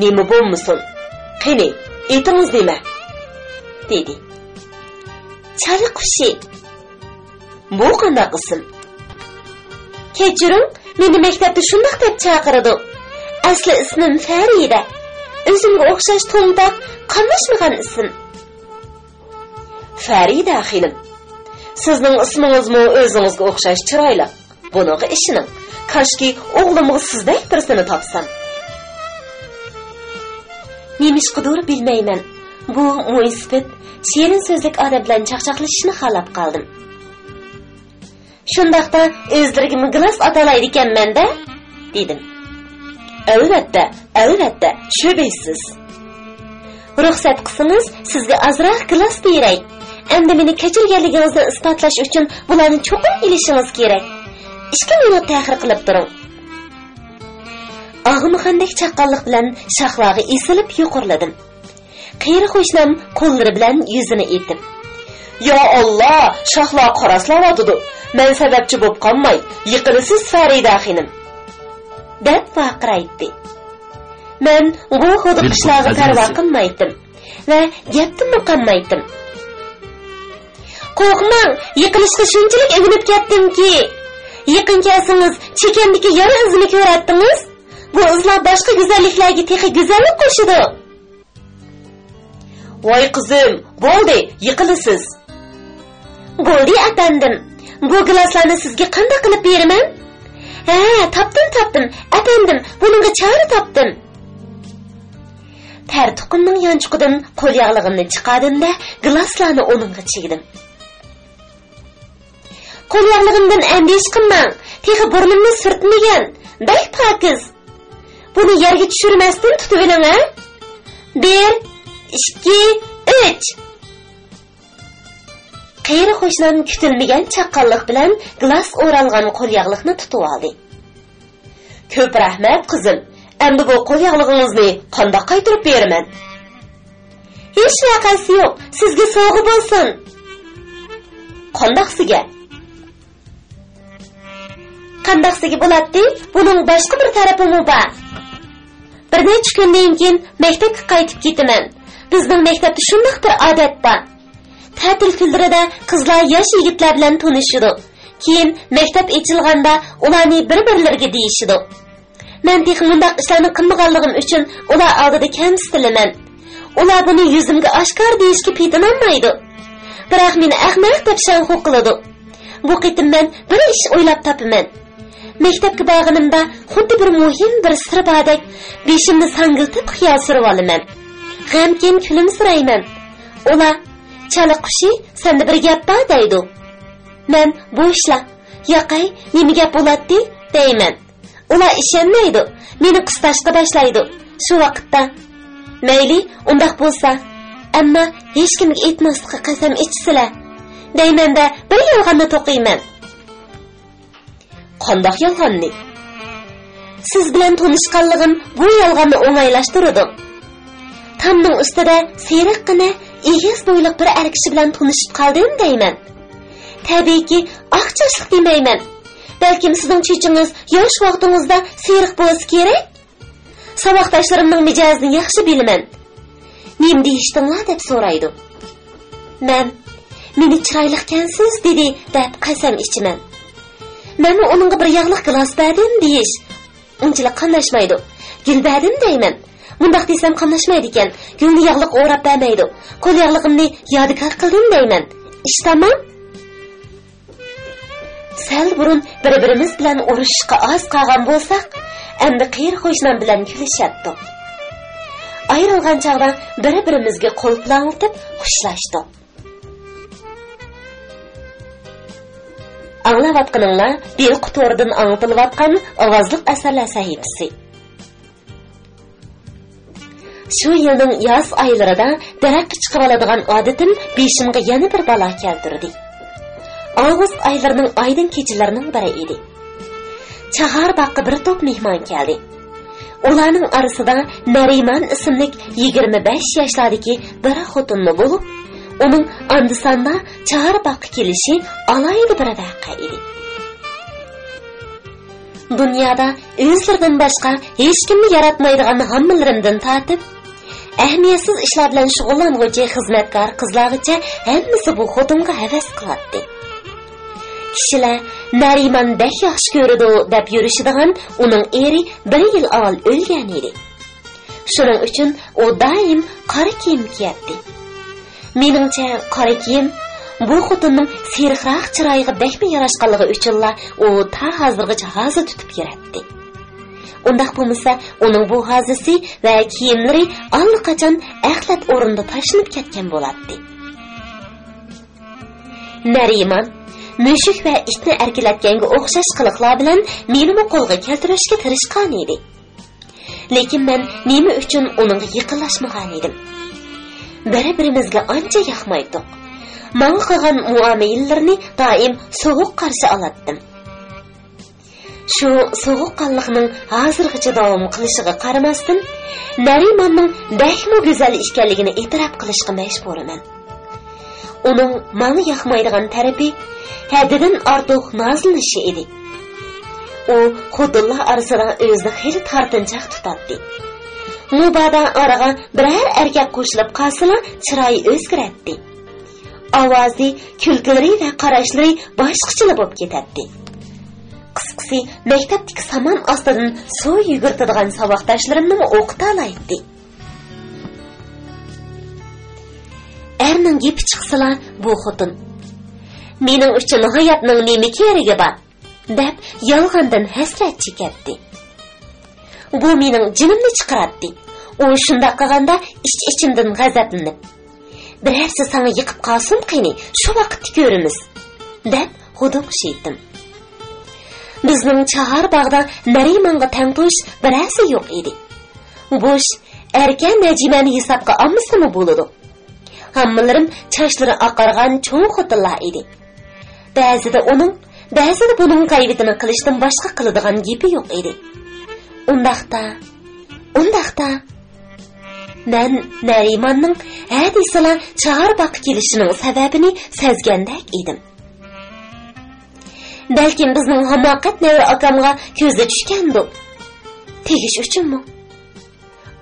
نېمە بولمىسۇن، قېنى، ئېتىڭىز نېمە؟ دېدى. چالا قۇشى. بۇ قانداق ئىسىم؟ كەچۈرۈڭ، مېنى مەكتەپتە شۇنداق دەپ چاقىرىدۇ. ئەسلى ئىسمىم فەرىدە. ئۆزۈمگە ئوخشاش تومتاق، قاملاشمىغان ئىسىم. فەرىدە خېنىم، سىزنىڭ ئىسمىڭىزمۇ ئۆزىڭىزگە ئوخشاش چىرايلىق. بۇنىڭغا ئىشىنىڭ. كاشكى ئوغلۇمغا سىزدەك بىرسىنى تاپسام. نېمىشقىدۇر بىلمەيمەن، بۇ مويسىپىت، شېرىن سۆزلۈك ئادەم بىلەن چاقچاقلىشىشنى خالاپ قالدىم. شۇنداقتا ئۆزلىرىگىمۇ گىلاس ئاتالايدىكەنمەن-دە، دېدىم. ئەلۋەتتە، ئەلۋەتتە، شۈبھىسىز. رۇخسەت قىلسىڭىز، سىزگە ئازراق گىلاس بېرەي. ئەمدى مېنى كەچۈرگەنلىكىڭىزنى ئىسپاتلاش ئۈچۈن بۇلارنى چوقۇم ئېلىشىڭىز كېرەك. ئىككى مىنۇت تەخىر قىلىپ تۇرۇڭ. ئاغمىغاندەك چاققانلىق بىلەن شاخلارغا ئېسىلىپ يۇقىرىلىدىم. قېرى قوشنام قوللىرى بىلەن يۈزىنى ئېتىپ، يا ئاللا، شاخلار قاراسلاۋاتىدۇ. مەن سەۋەبچى بوپ قالماي، يىقىلىسىز، فەرىدە خېنىم، دەپ ۋارقىرايتتى. مەن بۇ ھودۇقۇشلارغا پەرۋا قىلمايتتىم ۋە گەپتىنمۇ قانمايتتىم. قورقماڭ، يىقىلىشقا شۇنچىلىك ئۆگىنىپ كەتتىمكى، يېقىن كەلسىڭىز، چېكەمدىكى يارا ئىزىنى كۆرەتتىڭىز. بۇ ئىزلار باشقا گۈزەللىكلەرگە تېخى گۈزەللىك قوشىدۇ. ۋاي قىزىم، بولدى، يىقىلىسىز. بولدى، ئەپەندىم. بۇ گىلاسلارنى سىزگە قانداق قىلىپ بېرىمەن؟ ھە، تاپتىم، تاپتىم، ئەپەندىم، بۇنىڭغا چارە تاپتىم. تەر تۇقۇمنىڭ يانچۇقىدىن قول ياغلىقىمنى چىقاردىم-دە، گىلاسلارنى ئۇنىڭغا چىگدىم. قول ياغلىقىمدىن ئەندىشە قىلماڭ، تېخى بۇرنۇمنى سۈرتمىگەن، بەك پاكىز. بۇنى يەرگە چۈشۈرمەستىن تۇتۇۋېلىڭ، ھە؟ بىر، ئىككى، ئۈچ. قېرى قوشنام كۈتۈلمىگەن چاققانلىق بىلەن گىلاس ئورالغان قولياغلىقنى تۇتۇۋالدى. كۆپ رەھمەت، قىزىم. ئەمدى بۇ قولياغلىقىڭىزنى قانداق قايتۇرۇپ بېرىمەن؟ ھېچ ۋەقەسى يوق، سىزگە سوۋغا بولسۇن. قانداقسىگە؟ قانداقسىگە بولاتتى؟ بۇنىڭ باشقا بىر تەرىپىمۇ بار. بىر نەچچە كۈندىن كېيىن مەكتەپكە قايتىپ كېتىمەن. بىزنىڭ مەكتەپتە شۇنداق بىر ئادەت بار. تەتىل كۈنلىرىدە قىزلار ياش يىگىتلەر بىلەن تونۇشىدۇ. كېيىن مەكتەپ ئېچىلغاندا ئۇلارنى بىر-بىرلىرىگە دېيىشىدۇ. مەن تېخى مۇنداق ئىشلارنى قىلمىغانلىقىم ئۈچۈن ئۇلار ئالدىدا كەمسىتىلىمەن. ئۇلار بۇنى يۈزۈمگە ئاشكارا دېيىشكە پېتىنالمايدۇ. بىراق مېنى ئەخمەق دەپ شاڭخۇ قىلىدۇ. بۇ قېتىم مەن بىر ئىش ئويلاپ تاپىمەن. مەكتەپكە بارغىنىمدا خۇددى بىر مۇھىم بىر سىر باردەك، بېشىمنى ساڭگىلىتىپ خىيال سۈرۈۋالىمەن. غەمكىن كۈلۈمسىرەيمەن. ئۇلار، «چالا قۇشى، سەندە بىر گەپ بار» دەيدۇ. مەن بوشلا، «ياقەي، نېمە گەپ بولاتتى؟» دەيمەن. ئۇلار ئىشەنمەيدۇ، مېنى قىستاشقا باشلايدۇ. شۇ ۋاقىتتا، «مەيلى، ئۇنداق بولسا، ئەمما ھېچكىمگە ئېيتماسلىققا قەسەم ئىچىسىلە» دەيمەن-دە، بىر يالغاننى توقۇيمەن. قانداق يالغاننى؟ سىز بىلەن تونۇشقانلىقىم بۇ يالغاننى ئوڭايلاشتۇرىدۇ. تامنىڭ ئۈستىدە سېرىققىنە، ئېگىز بويلۇق بىر ئەر كىشى بىلەن تونۇشۇپ قالدىم دەيمەن. تەبىئىيكى، ئاق چاچلىق دېمەيمەن. بەلكىم سىزنىڭ چېچىڭىز ياش ۋاقتىڭىزدا سېرىق بولسا كېرەك؟ ساۋاقداشلىرىمنىڭ مىجەزىنى ياخشى بىلىمەن. «نېمە دېيىشتىڭلار؟» دەپ سورايدۇ. مەن، «مېنى چىرايلىقكەنسىز» دېدى دەپ قەسەم ئىچىمەن. مەنمۇ ئۇنىڭغا بىر ياغلىق گىلاس بەردىم دېيىش ئۇنچىلىك قاملاشمايدۇ. «گۈل بەردىم» دەيمەن. مۇنداق دېسەم قاملاشمايدىكەن. گۈلنى ياغلىق ئوراپ بەرمەيدۇ. قول ياغلىقىمنى يادىكار قىلدىم دەيمەن. ئىش تامام. سەل بۇرۇن بىر-بىرىمىز بىلەن ئۇرۇشۇشقا ئاز قالغان بولساق، ئەمدى قېرى قوشنام بىلەن كۈلۈشەتتۇق. ئايرىلغان چاغدا بىر-بىرىمىزگە قول پۇلاڭلىتىپ خوشلاشتۇق. ئاڭلاۋاتقىنىڭلار بىلقۇ تورىدىن ئاڭلىتىلىۋاتقان ئاۋازلىق ئەسەرلەر سەھىپىسى. شۇ يىلنىڭ ياز ئايلىرىدا دەرەخكە چىقىۋالىدىغان ئادىتىم بېشىمغا يەنە بىر بالا كەلتۈردى. ئاۋغۇست ئايلىرىنىڭ ئايدىڭ كېچىلىرىنىڭ بىرى ئىدى. چاغار باغقا بىر توپ مېھمان كەلدى. ئۇلارنىڭ ئارىسىدا نەرىمان ئىسىملىك يىگىرمە بەش ياشلاردىكى بىر خوتۇنمۇ بولۇپ، ئۇنىڭ ئاندا-ساندا چاغار باغقا كېلىشى ئالاھىدە بىر ۋەقە ئىدى. دۇنيادا ئۆزلىرىدىن باشقا ھېچكىمنى ياراتمايدىغان ھاممىلىرىمدىن تارتىپ، ئەھمىيەتسىز ئىشلار بىلەن شۇغۇللانغۇچى خىزمەتكار قىزلارغىچە ھەممىسى بۇ خوتۇنغا ھەۋەس قىلاتتى. كىشىلەر «نەرىمان بەك ياخشى كۆرىدۇ» دەپ يۈرۈشىدىغان ئۇنىڭ ئېرى بىر يىل ئاۋۋال ئۆلگەن ئىدى. شۇنىڭ ئۈچۈن ئۇ دائىم قارا كىيىم كىيەتتى. مېنىڭچە، قارا كىيىم بۇ خوتۇننىڭ سېرىقراق چىرايىغا بەكمۇ ياراشقانلىقى ئۈچۈنلا ئۇ تا ھازىرغىچە ھازا تۇتۇپ يۈرەتتى. ئۇنداق بولمىسا، ئۇنىڭ بۇ ھازىسى ۋە كىيىملىرى ئاللىقاچان ئەخلەت ئورنىدا تاشلىنىپ كەتكەن بولاتتى. نەرىمان مۈشۈك ۋە ئىتنى ئەركىلەتكەنگە ئوخشاش قىلىقلار بىلەن مېنىمۇ قولغا كەلتۈرۈشكە تىرىشقانىدى. لېكىن مەن نېمە ئۈچۈن ئۇنىڭغا يېقىنلاشمىغانىدىم؟ بىر-بىرىمىزگە ئانچە ياقمايتتۇق. ماڭا قىلغان مۇئامىلىلىرىنى دائىم سوغۇق قارشى ئالاتتىم. شۇ سوغۇققانلىقنىڭ ھازىرغىچە داۋام قىلىشىغا قارىماستىن، نەرىماننىڭ بەكمۇ گۈزەل ئىكەنلىكىنى ئېتىراپ قىلىشقا مەجبۇرمەن. ئۇنىڭ ماڭا ياقمايدىغان تەرىپى ھەددىدىن ئارتۇق نازلىنىشى ئىدى. ئۇ خوتۇنلار ئارىسىدا ئۆزىنى خېلى تارتىنچاق تۇتاتتى. مۇبادا ئارىغا بىرەر ئەركەك قوشۇلۇپ قالسىلا، چىرايى ئۆزگىرەتتى. ئاۋازى، كۈلكىلىرى ۋە قاراشلىرى باشقىچىلا بولۇپ كېتەتتى. قىسقىسى، مەكتەپتىكى سامان ئاستىدىن سۇ يۈگۈرتىدىغان ساۋاقداشلىرىمنىمۇ ئوقۇتالايتتى. ئەرنىڭ گېپى چىقسىلا، بۇ خوتۇن، «مېنىڭ ئۈچۈن ھاياتنىڭ نېمە كېرىكى بار؟» دەپ، يالغاندىن ھەسرەت چېكەتتى. بۇ مېنىڭ جېنىمنى چىقىراتتى. ئۇ شۇنداق قىلغاندا ئىچ-ئىچىمدىن غەزەپلىنىپ، «بىرەرسى ساڭا يېقىپ قالسۇن قېنى، شۇ ۋاقىتتا كۆرىمىز» دەپ، ھودۇقۇشۇيتتىم. بىزنىڭ چاھار باغدا نەرىمانغا تەڭ تۇش بىرەرسى يوق ئىدى. بوش، ئەركە نەجىمەنى ھېسابقا ئالمىسىمۇ بولىدۇ. ھاممىلىرىم چاچلىرى ئاقارغان چوڭ خوتۇنلار ئىدى. بەزىدە ئۇنىڭ، بەزىدە بۇنىڭ غەيۋىتىنى قىلىشتىن باشقا قىلىدىغان گېپى يوق ئىدى. ئۇنداقتا، ئۇنداقتا، مەن نەرىماننىڭ ھە دېسىلا چاغارباغقا كېلىشىنىڭ سەۋەبىنى سەزگەندەك ئىدىم. بەلكىم بىزنىڭ ھاماقەت نەۋرە ئاكامغا كۆزى چۈشكەندۇ؟ تېگىش ئۈچۈنمۇ؟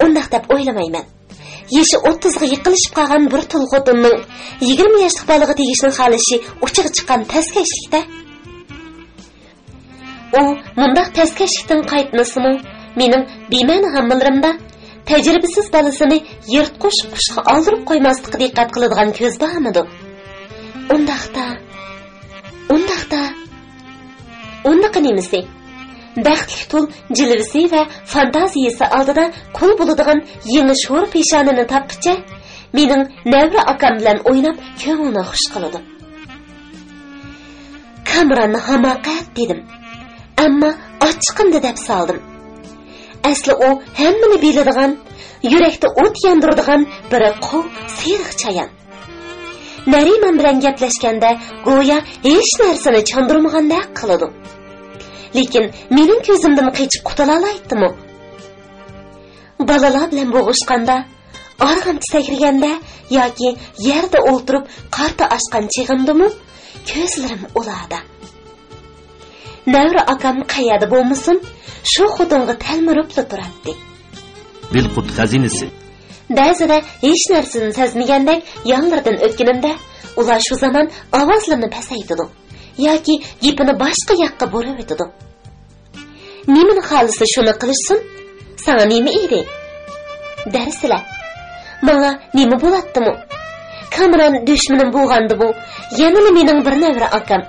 ئۇنداق دەپ ئويلىمايمەن. يېشى ئوتتۇزغا يېقىنلىشىپ قالغان بىر تۇل خوتۇننىڭ يىگىرمە ياشلىق بالىغا تېگىشنى خالىشى ئۇچىغا چىققان پەسكەشلىك-دە. ئۇ مۇنداق پەسكەشلىكتىن قايتمىسىمۇ، مېنىڭ بىمەنە ھاممىلىرىمدا تەجرىبىسىز بالىسىنى يىرتقۇچ قۇشقا ئالدۇرۇپ قويماسلىققا دىققەت قىلىدىغان كۆز بارمىدۇ؟ ئۇنداقتا، ئۇنداقتا، ئۇندىقى نېمىسى؟ بەختلىك تۇل جىلۋىسى ۋە فانتازىيىسى ئالدىدا قۇل بولىدىغان يېڭى شور پېشانىنى تاپقىچە، مېنىڭ نەۋرە ئاكام بىلەن ئويناپ كۆڭلىنى خۇش قىلىدۇ. كامراننى ھاماقەت دېدىم، ئەمما ئاچچىقىمدا دەپ سالدىم. ئەسلى ئۇ ھەممىنى بىلىدىغان، يۈرەكتە ئوت ياندۇرىدىغان بىر قۇۋ سېرىق چايان. نەرىمان بىلەن گەپلەشكەندە گويا ھېچ نەرسىنى چاندۇرمىغاندەك قىلىدۇ. لېكىن مېنىڭ كۆزۈمدىن قېچىپ قۇتۇلالايتتىمۇ؟ بالىلار بىلەن بوغۇشقاندا، ئارغامچا سەكرىگەندە ياكى يەردە ئولتۇرۇپ قارتا ئاچقان چېغىمدىمۇ كۆزلىرىم ئۇلاردا. نەۋرە ئاكام قەيەردە بولمىسۇن، شۇ خوتۇنغا تەلمۈرۈپلا تۇراتتى. بىلقۇت خەزىنىسى. بەزىدە ھېچ نەرسىنى سەزمىگەندەك يانلىرىدىن ئۆتكىنىمدە، ئۇلار شۇ زامان ئاۋازلىرىنى پەسەيتىدۇ ياكى گېپىنى باشقا ياققا بۇرۇۋېتىدۇ. نېمىنى خالىسا شۇنى قىلىشسۇن، ساڭا نېمە ئىدى؟ دەرسىلە، ماڭا نېمە بولاتتىمۇ؟ كامران دۈشمىنىم بولغاندىمۇ، يەنىلا مېنىڭ بىر نەۋرە ئاكام.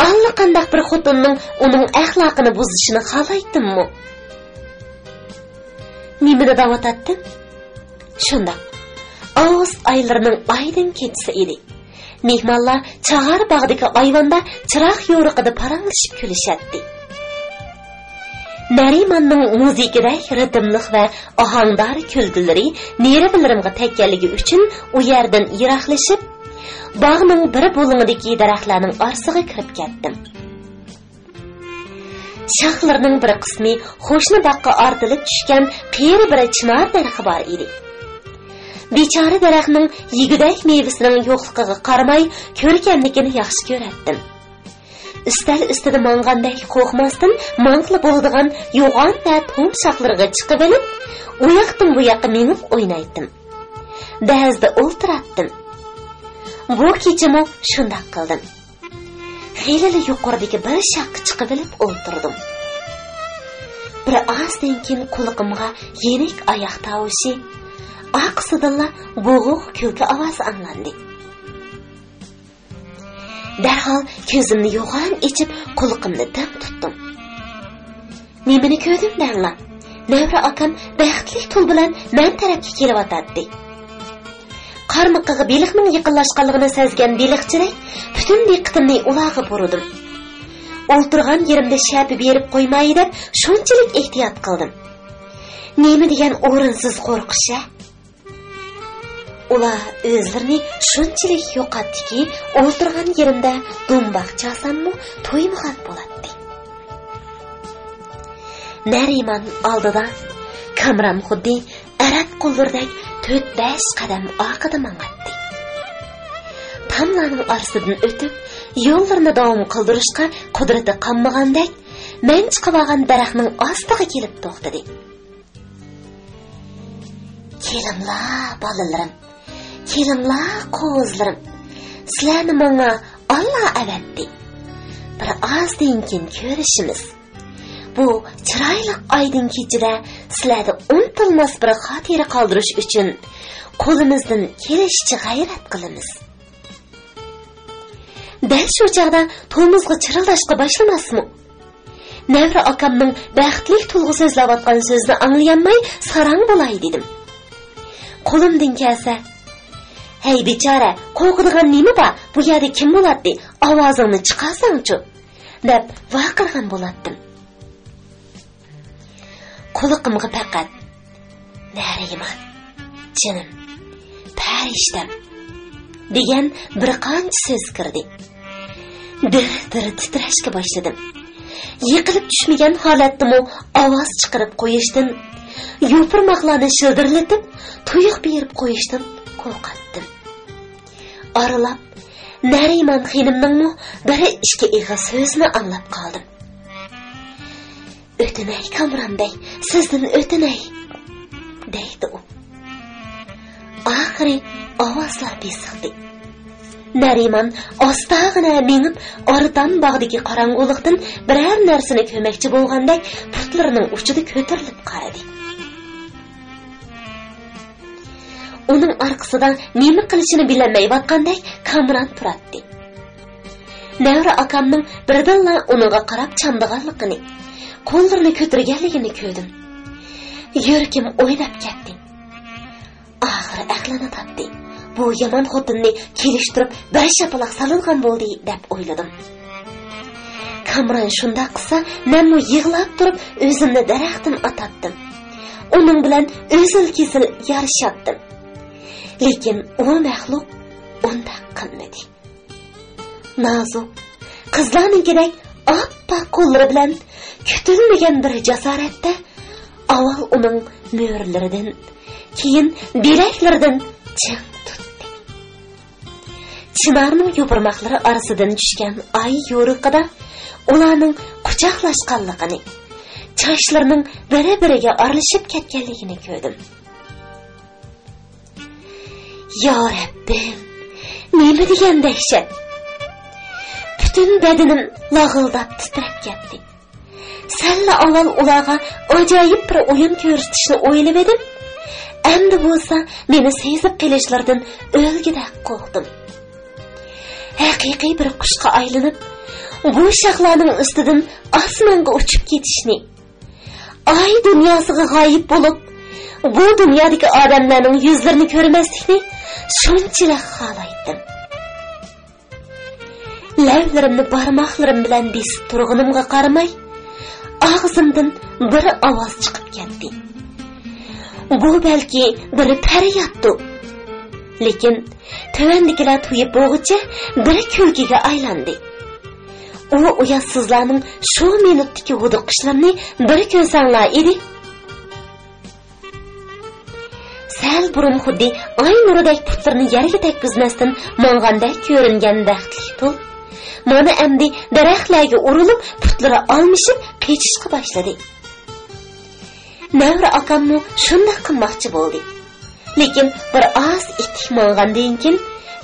ئاللىقانداق بىر خوتۇننىڭ ئۇنىڭ ئەخلاقىنى بۇزۇشىنى خالايتتىممۇ؟ نېمىنى دەۋاتاتتىم؟ شۇنداق. ئاۋغۇست ئايلىرىنىڭ ئايدىڭ كېچىسى ئىدى. مېھمانلار چاغار باغدىكى ئايۋاندا چىراغ يورۇقىدا پاراڭلىشىپ كۈلۈشەتتى. نەرىماننىڭ مۇزىكىدەك رىتىملىق ۋە ئاھاڭدار كۈلكىلىرى نېرۋىلىرىمغا تەگكەنلىكى ئۈچۈن ئۇ يەردىن يىراقلىشىپ، باغنىڭ بىر بۇلۇڭىدىكى دەرەخلەرنىڭ ئارىسىغا كىرىپ كەتتىم. شاخلىرىنىڭ بىر قىسمى قوشنا باغقا ئارتىلىپ چۈشكەن قېرى بىر چىنار دەرىخى بار ئىدى. بىچارە دەرەخنىڭ يېگۈدەك مېۋىسىنىڭ يوقلۇقىغا قارىماي، كۆركەملىكىنى ياخشى كۆرەتتىم. ئۈستەل ئۈستىدە ماڭغاندەك قورقماستىن ماڭغىلى بولىدىغان يوغان ۋە توم شاخلىرىغا چىقىۋېلىپ، ئۇ ياقتىن بۇ ياققا مېڭىپ ئوينايتتىم. بەزىدە ئولتۇراتتىم. بۇ كېچىمۇ شۇنداق قىلدىم. خېلىلا يۇقىرىدىكى بىر شاخقا چىقىۋېلىپ ئولتۇردۇم. بىر ئازدىن كېيىن قۇلىقىمغا يېنىك ئاياق تاۋۇشى، ئارقىسىدىنلا بوغۇق كۈلكە ئاۋازى ئاڭلاندى. دەرھال كۆزۈمنى يوغان ئېچىپ، قۇلىقىمنى دىڭ تۇتتۇم. نېمىنى كۆردۈم دەڭلار؟ نەۋرە ئاكام بەختلىك تۇل بىلەن مەن تەرەپكە كېلىۋاتاتتى. قارمىقىغا بېلىقنىڭ يېقىنلاشقانلىقىنى سەزگەن بېلىقچىدەك پۈتۈن دىققىتىمنى ئۇلارغا بۇرىدىم. ئولتۇرغان يېرىمدە شەپە بېرىپ قويماي دەپ شۇنچىلىك ئېھتىيات قىلدىم. نېمە دېگەن ئورۇنسىز قورقۇش-ھە؟ ئۇلار ئۆزلىرىنى شۇنچىلىك يوقاتتىكى، ئولتۇرغان يېرىمدە دۇمباق چالساممۇ تويمىغان بولاتتى. نەرىمان ئالدىدا، كامران خۇددى ئەرەب قۇللىرىدەك تۆت-بەش قەدەم ئارقىدا ماڭاتتى. تاملارنىڭ ئارىسىدىن ئۆتۈپ، يوللىرىنى داۋام قىلدۇرۇشقا قۇدرىتى قالمىغاندەك، مەن چىقىۋالغان دەرەخنىڭ ئاستىغا كېلىپ توختىدى. كېلىڭلار، بالىلىرىم، كېلىڭلار، قوزىلىرىم، سىلەرنى ماڭا ئاللا ئەۋەتتى. بىر ئازدىن كېيىن كۆرۈشىمىز. بۇ چىرايلىق ئايدىڭ كېچىدە سىلەردە ئۇنتۇلماس بىر خاتىرە قالدۇرۇش ئۈچۈن قولىمىزدىن كېلىشىچە غەيرەت قىلىمىز. دەل شۇ چاغدا تومۇزغا چىرىلداشقا باشلىماسمۇ؟ نەۋرە ئاكامنىڭ بەختلىك تۇلغا سۆزلەۋاتقان سۆزىنى ئاڭلىيالماي ساراڭ بولاي دېدىم. قولۇمدىن كەلسە، «ھەي بىچارە، قورقىدىغان نېمە بار؟ بۇ يەردە كىم بولاتتى؟ ئاۋازىڭنى چىقارساڭچۇ؟» دەپ ۋارقىرىغان بولاتتىم. قۇلىقىمغا پەقەت، «نەرىمان، جېنىم، پەرىشتەم، دېگەن بىر قانچە سۆز كىردى. دىر-دىر تىترەشكە باشلىدىم. يىقىلىپ چۈشمىگەن ھالەتتىمۇ ئاۋاز چىقىرىپ قويۇشتىن، يوپۇرماقلارنى شىلدىرلىتىپ، تۇيۇق بېرىپ قويۇشتىن قورقاتتىم. ئارىلاپ نەرىمان خېنىمنىڭمۇ بىر ئىككى ئېغىز سۆزىنى ئاڭلاپ قالدىم. «ئۆتۈنەي، كامران بەي، سىزدىن ئۆتۈنەي» دەيدۇ ئۇ. ئاخىرى ئاۋازلار بېسىقتى. نەرىمان ئاستاغىنا مېڭىپ، ئارىتام باغدىكى قاراڭغۇلۇقتىن بىرەر نەرسىنى كۆرمەكچى بولغاندەك پۇتلىرىنىڭ ئۇچىدا كۆتۈرۈلۈپ قارىدى. ئۇنىڭ ئارقىسىدا نېمە قىلىشىنى بىلەلمەيۋاتقاندەك كامران تۇراتتى. نەۋرە ئاكامنىڭ بىردىنلا ئۇنىڭغا قاراپ چامدىغانلىقىنى، قوللىرىنى كۆتۈرگەنلىكىنى كۆردۈم. يۈرىكىم ئويناپ كەتتى. ئاخىرى ئەقلىنى تاپتى. بۇ يامان خوتۇننى كېلىشتۈرۈپ بىر شاپىلاق سالىدىغان بولدى، دەپ ئويلىدىم. كامران شۇنداق قىلسا، مەنمۇ يىغلاپ تۇرۇپ ئۆزۈمنى دەرەختىن ئاتاتتىم. ئۇنىڭ بىلەن ئۈزۈل-كېسىل يارىشاتتىم. لېكىن ئۇ مەخلۇق ئۇنداق قىلمىدى. نازۇك، قىزلارنىڭكىدەك ئاپئاق قوللىرى بىلەن كۈتۈلمىگەن بىر جاسارەتتە ئاۋۋال ئۇنىڭ مۈرىلىرىدىن، كېيىن بىلەكلىرىدىن چىڭ تۇتتى. چىنارنىڭ يوپۇرماقلىرى ئارىسىدىن چۈشكەن ئاي يورۇقىدا ئۇلارنىڭ قۇچاقلاشقانلىقىنى، چاچلىرىنىڭ بىرى-بىرىگە ئارىلىشىپ كەتكەنلىكىنى كۆردۈم. يا رەببىم، نېمە دېگەن دەھشەت! پۈتۈن بەدىنىم لاغىلداپ تىترەپ كەتتى. سەللا ئاۋۋال ئۇلارغا ئاجايىپ بىر ئويۇن كۆرسىتىشنى ئويلىۋىدىم. ئەمدى بولسا مېنى سېزىپ قېلىشلىرىدىن ئۆلگۈدەك قورقتۇم. ھەقىقىي بىر قۇشقا ئايلىنىپ، بۇ شاخلارنىڭ ئۈستىدىن ئاسمانغا ئۇچۇپ كېتىشنى، ئاي دۇنياسىغا غايىب بولۇپ، بۇ دۇنيادىكى ئادەملەرنىڭ يۈزلىرىنى كۆرمەسلىكنى شۇنچىلىك خالايتتىم. لەۋلىرىمنى بارماقلىرىم بىلەن بېسىپ تۇرغىنىمغا قارىماي، ئاغزىمدىن بىر ئاۋاز چىقىپ كەتتى. بۇ بەلكى بىر پەريادتۇ. لېكىن تۆۋەندىكىلەر تويۇپ بولغۇچە بىر كۈلكىگە ئايلاندى. ئۇ ئۇياتسىزلارنىڭ شۇ مىنۇتتىكى ھودۇقۇشلىرىنى بىر كۆرسەڭلار ئىدى. سەل بۇرۇن خۇددى ئاي نۇرىدەك پۇتلىرىنى يەرگە تەگكۈزمەستىن ماڭغاندەك كۆرۈنگەن بەختلىك تۇل، مانا ئەمدى دەرەخلەرگە ئۇرۇلۇپ، پۇتلىرى ئالمىشىپ قېچىشقا باشلىدى. نەۋرە ئاكاممۇ شۇنداق قىلماقچى بولدى. لېكىن بىر ئاز ئېتىك ماڭغاندىن كېيىن،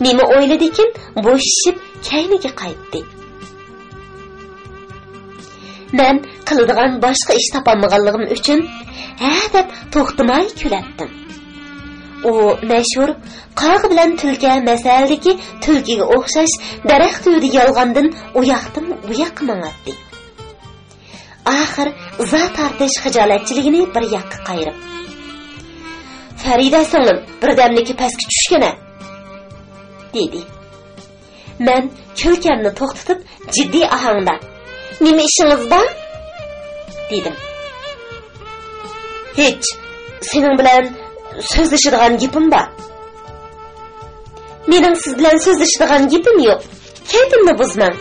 نېمە ئويلىدىكىن، بوشىشىپ كەينىگە قايتتى. مەن قىلىدىغان باشقا ئىش تاپالمىغانلىقىم ئۈچۈن، ھە دەپ توختىماي كۈلەتتىم. ئۇ مەشھۇر قاغا بىلەن تۈلكە مەسەلىدىكى تۈلكىگە ئوخشاش دەرەخ تۈۋىدە يالغاندىن ئۇياقتىن بۇياققا ماڭاتتى. ئاخىر ئىزا تارتىش خىجالەتچىلىكىنى بىر ياققا قايرىپ، «فەرىدە سىڭلىم، بىردەملىككە پەسكە چۈشكىنە» دېدى. مەن كۈلكەمنى توختىتىپ، جىددىي ئاھاڭدا، «نېمە ئىشىڭىز بار؟» دېدىم. «ھېچ، سېنىڭ بىلەن سۆزلىشىدىغان گېپىم بار.» «مېنىڭ سىز بىلەن سۆزلىشىدىغان گېپىم يوق. كەيپىمنى بۇزماڭ.»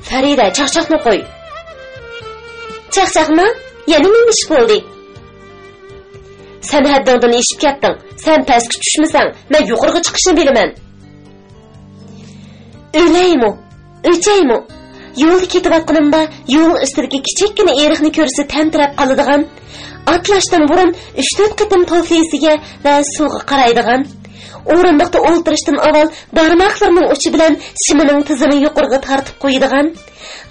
«فەرىدە، چاقچاقنى قوي.» «چاقچاقمۇ؟ يەنە نېمە ئىش بولدى؟» «سەن ھەددىڭدىن ئېشىپ كەتتىڭ. سەن پەسكە چۈشمىسەڭ، مەن يۇقىرىغا چىقىشنى بىلىمەن.» ئۆلەيمۇ، ئۆچەيمۇ؟ يولدا كېتىۋاتقىنىمدا يول ئۈستىدىكى كىچىككىنە ئېرىقنى كۆرسە تەمتىرەپ قالىدىغان، ئاتلاشتىن بۇرۇن ئۈچ-تۆت قېتىم توفلىسىگە ۋە سۇغا قارايدىغان، ئورۇندۇقتا ئولتۇرۇشتىن ئاۋۋال بارماقلىرىنىڭ ئۇچى بىلەن شىمىنىڭ تىزىنى يۇقىرىغا تارتىپ قويىدىغان،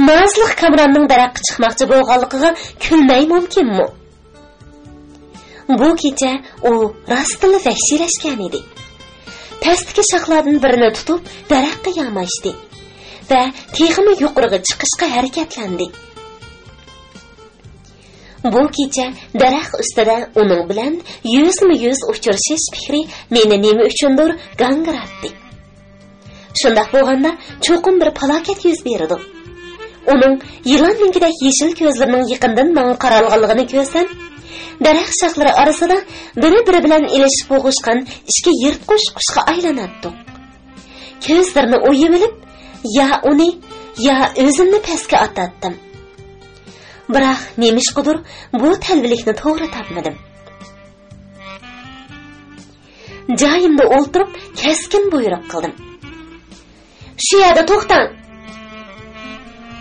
نازلىق كامراننىڭ دەرەخكە چىقماقچى بولغانلىقىغا كۈلمەي مۇمكىنمۇ؟ بۇ كېچە ئۇ راستتىنلا ۋەھشىيلەشكەن ئىدى. پەستىكى شاخلاردىن بىرىنى تۇتۇپ، دەرەخكە ياماشتى ۋە تېخىمۇ يۇقىرىغا چىقىشقا ھەرىكەتلەندى. بۇ كېچە دەرەخ ئۈستىدە ئۇنىڭ بىلەن يۈزمۇ يۈز ئۇچرىشىش پىكرى مېنى نېمە ئۈچۈندۇر گاڭگىراتتى. شۇنداق بولغاندا، چوقۇم بىر پالاكەت يۈز بېرىدۇ. ئۇنىڭ يىلاننىڭكىدەك يېشىل كۆزلىرىنىڭ يېقىندىن ماڭا قارالغانلىقىنى كۆرسەم، دەرەخ شاخلىرى ئارىسىدا بىرى-بىرى بىلەن ئېلىشىپ بوغۇشقان ئىككى يىرتقۇچ قۇشقا ئايلاناتتۇق. كۆزلىرىنى ئويۇۋېلىپ، يا ئۇنى، يا ئۆزۈمنى پەسكە ئاتاتتىم. بىراق نېمىشقىدۇر بۇ تەلۋىلىكنى توغرا تاپمىدىم. جايىمدا ئولتۇرۇپ، كەسكىن بۇيرۇق قىلدىم. «شۇ يەردە توختاڭ!»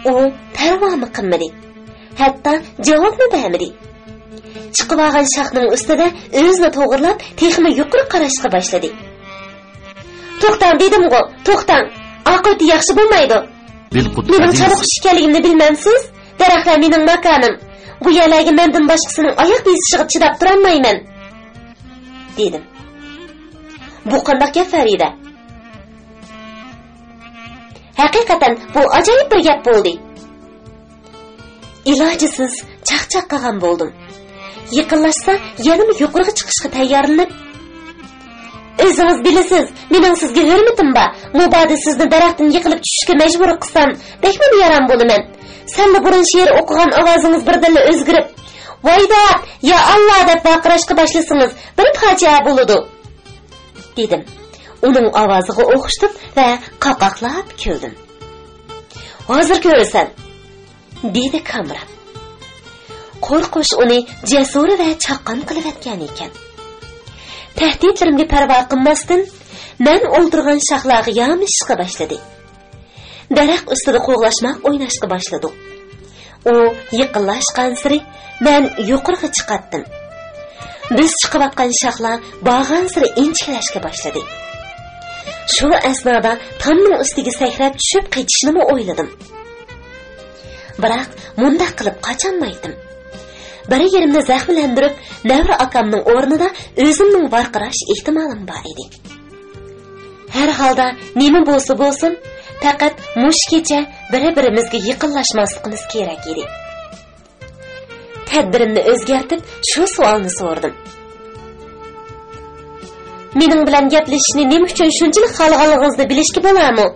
ئۇ پەرۋامۇ قىلمىدى، ھەتتا جاۋابمۇ بەرمىدى. چىقىۋالغان شاخنىڭ ئۈستىدە ئۆزىنى توغرىلاپ، تېخىمۇ يۇقىرى قاراشقا باشلىدى. «توختاڭ دېدىمغۇ، توختاڭ! ئاقىۋىتى ياخشى بولمايدۇ. مېنىڭ چالا قۇش ئىكەنلىكىمنى بىلمەمسىز؟ دەرەخلەر مېنىڭ ماكانىم. بۇ يەرلەرگە مەندىن باشقىسىنىڭ ئاياق بېسىشىغا چىداپ تۇرالمايمەن.» دېدىم. «بۇ قانداق گەپ، فەرىدە؟» ھەقىقەتەن بۇ ئاجايىپ بىر گەپ بولدى. ئىلاجىسىز چاقچاق قىلغان بولدۇم. يېقىنلاشسا يەنىمۇ يۇقىرىغا چىقىشقا تەييارلىنىپ، «ئۆزىڭىز بىلىسىز، مېنىڭ سىزگە ھۆرمىتىم بار. مۇبادا سىزنى دەرەختىن يىقىلىپ چۈشۈشكە مەجبۇر قىلسام، بەكمۇ بىئارام بولىمەن. سەللا بۇرۇن شېئىر ئوقۇغان ئاۋازىڭىز بىردىنلا ئۆزگىرىپ، ۋايدا، يا ئاللا دەپ ۋارقىراشقا باشلىسىڭىز، بىر پاجىئە بولىدۇ.» دېدىم. ئۇنىڭ ئاۋازىغا ئوخشىتىپ ۋە قاقاقلاپ كۈلدۈم. «ھازىر كۆرىسەن.» دېدى كامراپ. قورقۇش ئۇنى جەسۇر ۋە چاققان قىلىۋەتكەن ئىكەن. تەھدىتلىرىمگە پەرۋا قىلماستىن، مەن ئولتۇرغان شاخلارغا يامىشىشقا باشلىدى. دەرەخ ئۈستىدە قوغلاشماق ئويناشقا باشلىدۇق. ئۇ يېقىنلاشقانسېرى مەن يۇقىرىغا چىقاتتىم. بىز چىقىۋاتقان شاخلار بارغانسېرى ئىنچىكىلەشكە باشلىدى. شۇ ئەسنادا تامنىڭ ئۈستىگە سەكرەپ چۈشۈپ قېچىشنىمۇ ئويلىدىم. بىراق مۇنداق قىلىپ قاچالمايتتىم. بىر يېرىمنى زەخىملەندۈرۈپ، نەۋرە ئاكامنىڭ ئورنىدا ئۆزۈمنىڭ ۋارقىراش ئېھتىمالىم بار ئىدى. ھەر ھالدا نېمە بولسا بولسۇن، پەقەت مۇشۇ كېچە بىر-بىرىمىزگە يېقىنلاشماسلىقىمىز كېرەك ئىدى. تەدبىرىمنى ئۆزگەرتىپ، شۇ سوئالنى سورىدىم. «مېنىڭ بىلەن گەپلىشىشنى نېمە ئۈچۈن شۇنچىلىك خالىغانلىقىڭىزنى بىلىشكە بولامۇ؟»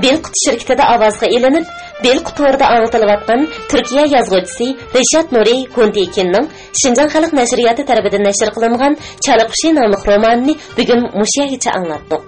بېلقۇت شىركىتىدە ئاۋازغا ئېلىنىپ، بېلقۇت تورىدا ئاڭلىتىلىۋاتقان تۈركىيە يازغۇچىسى رىشات نۇرى گۇندىكىننىڭ شىنجاڭ خەلق نەشرىياتى تەرىپىدىن نەشر قىلىنغان چالا قۇشى ناملىق رومانىنى بۈگۈن مۇشۇ يەرگىچە ئاڭلاتتۇق.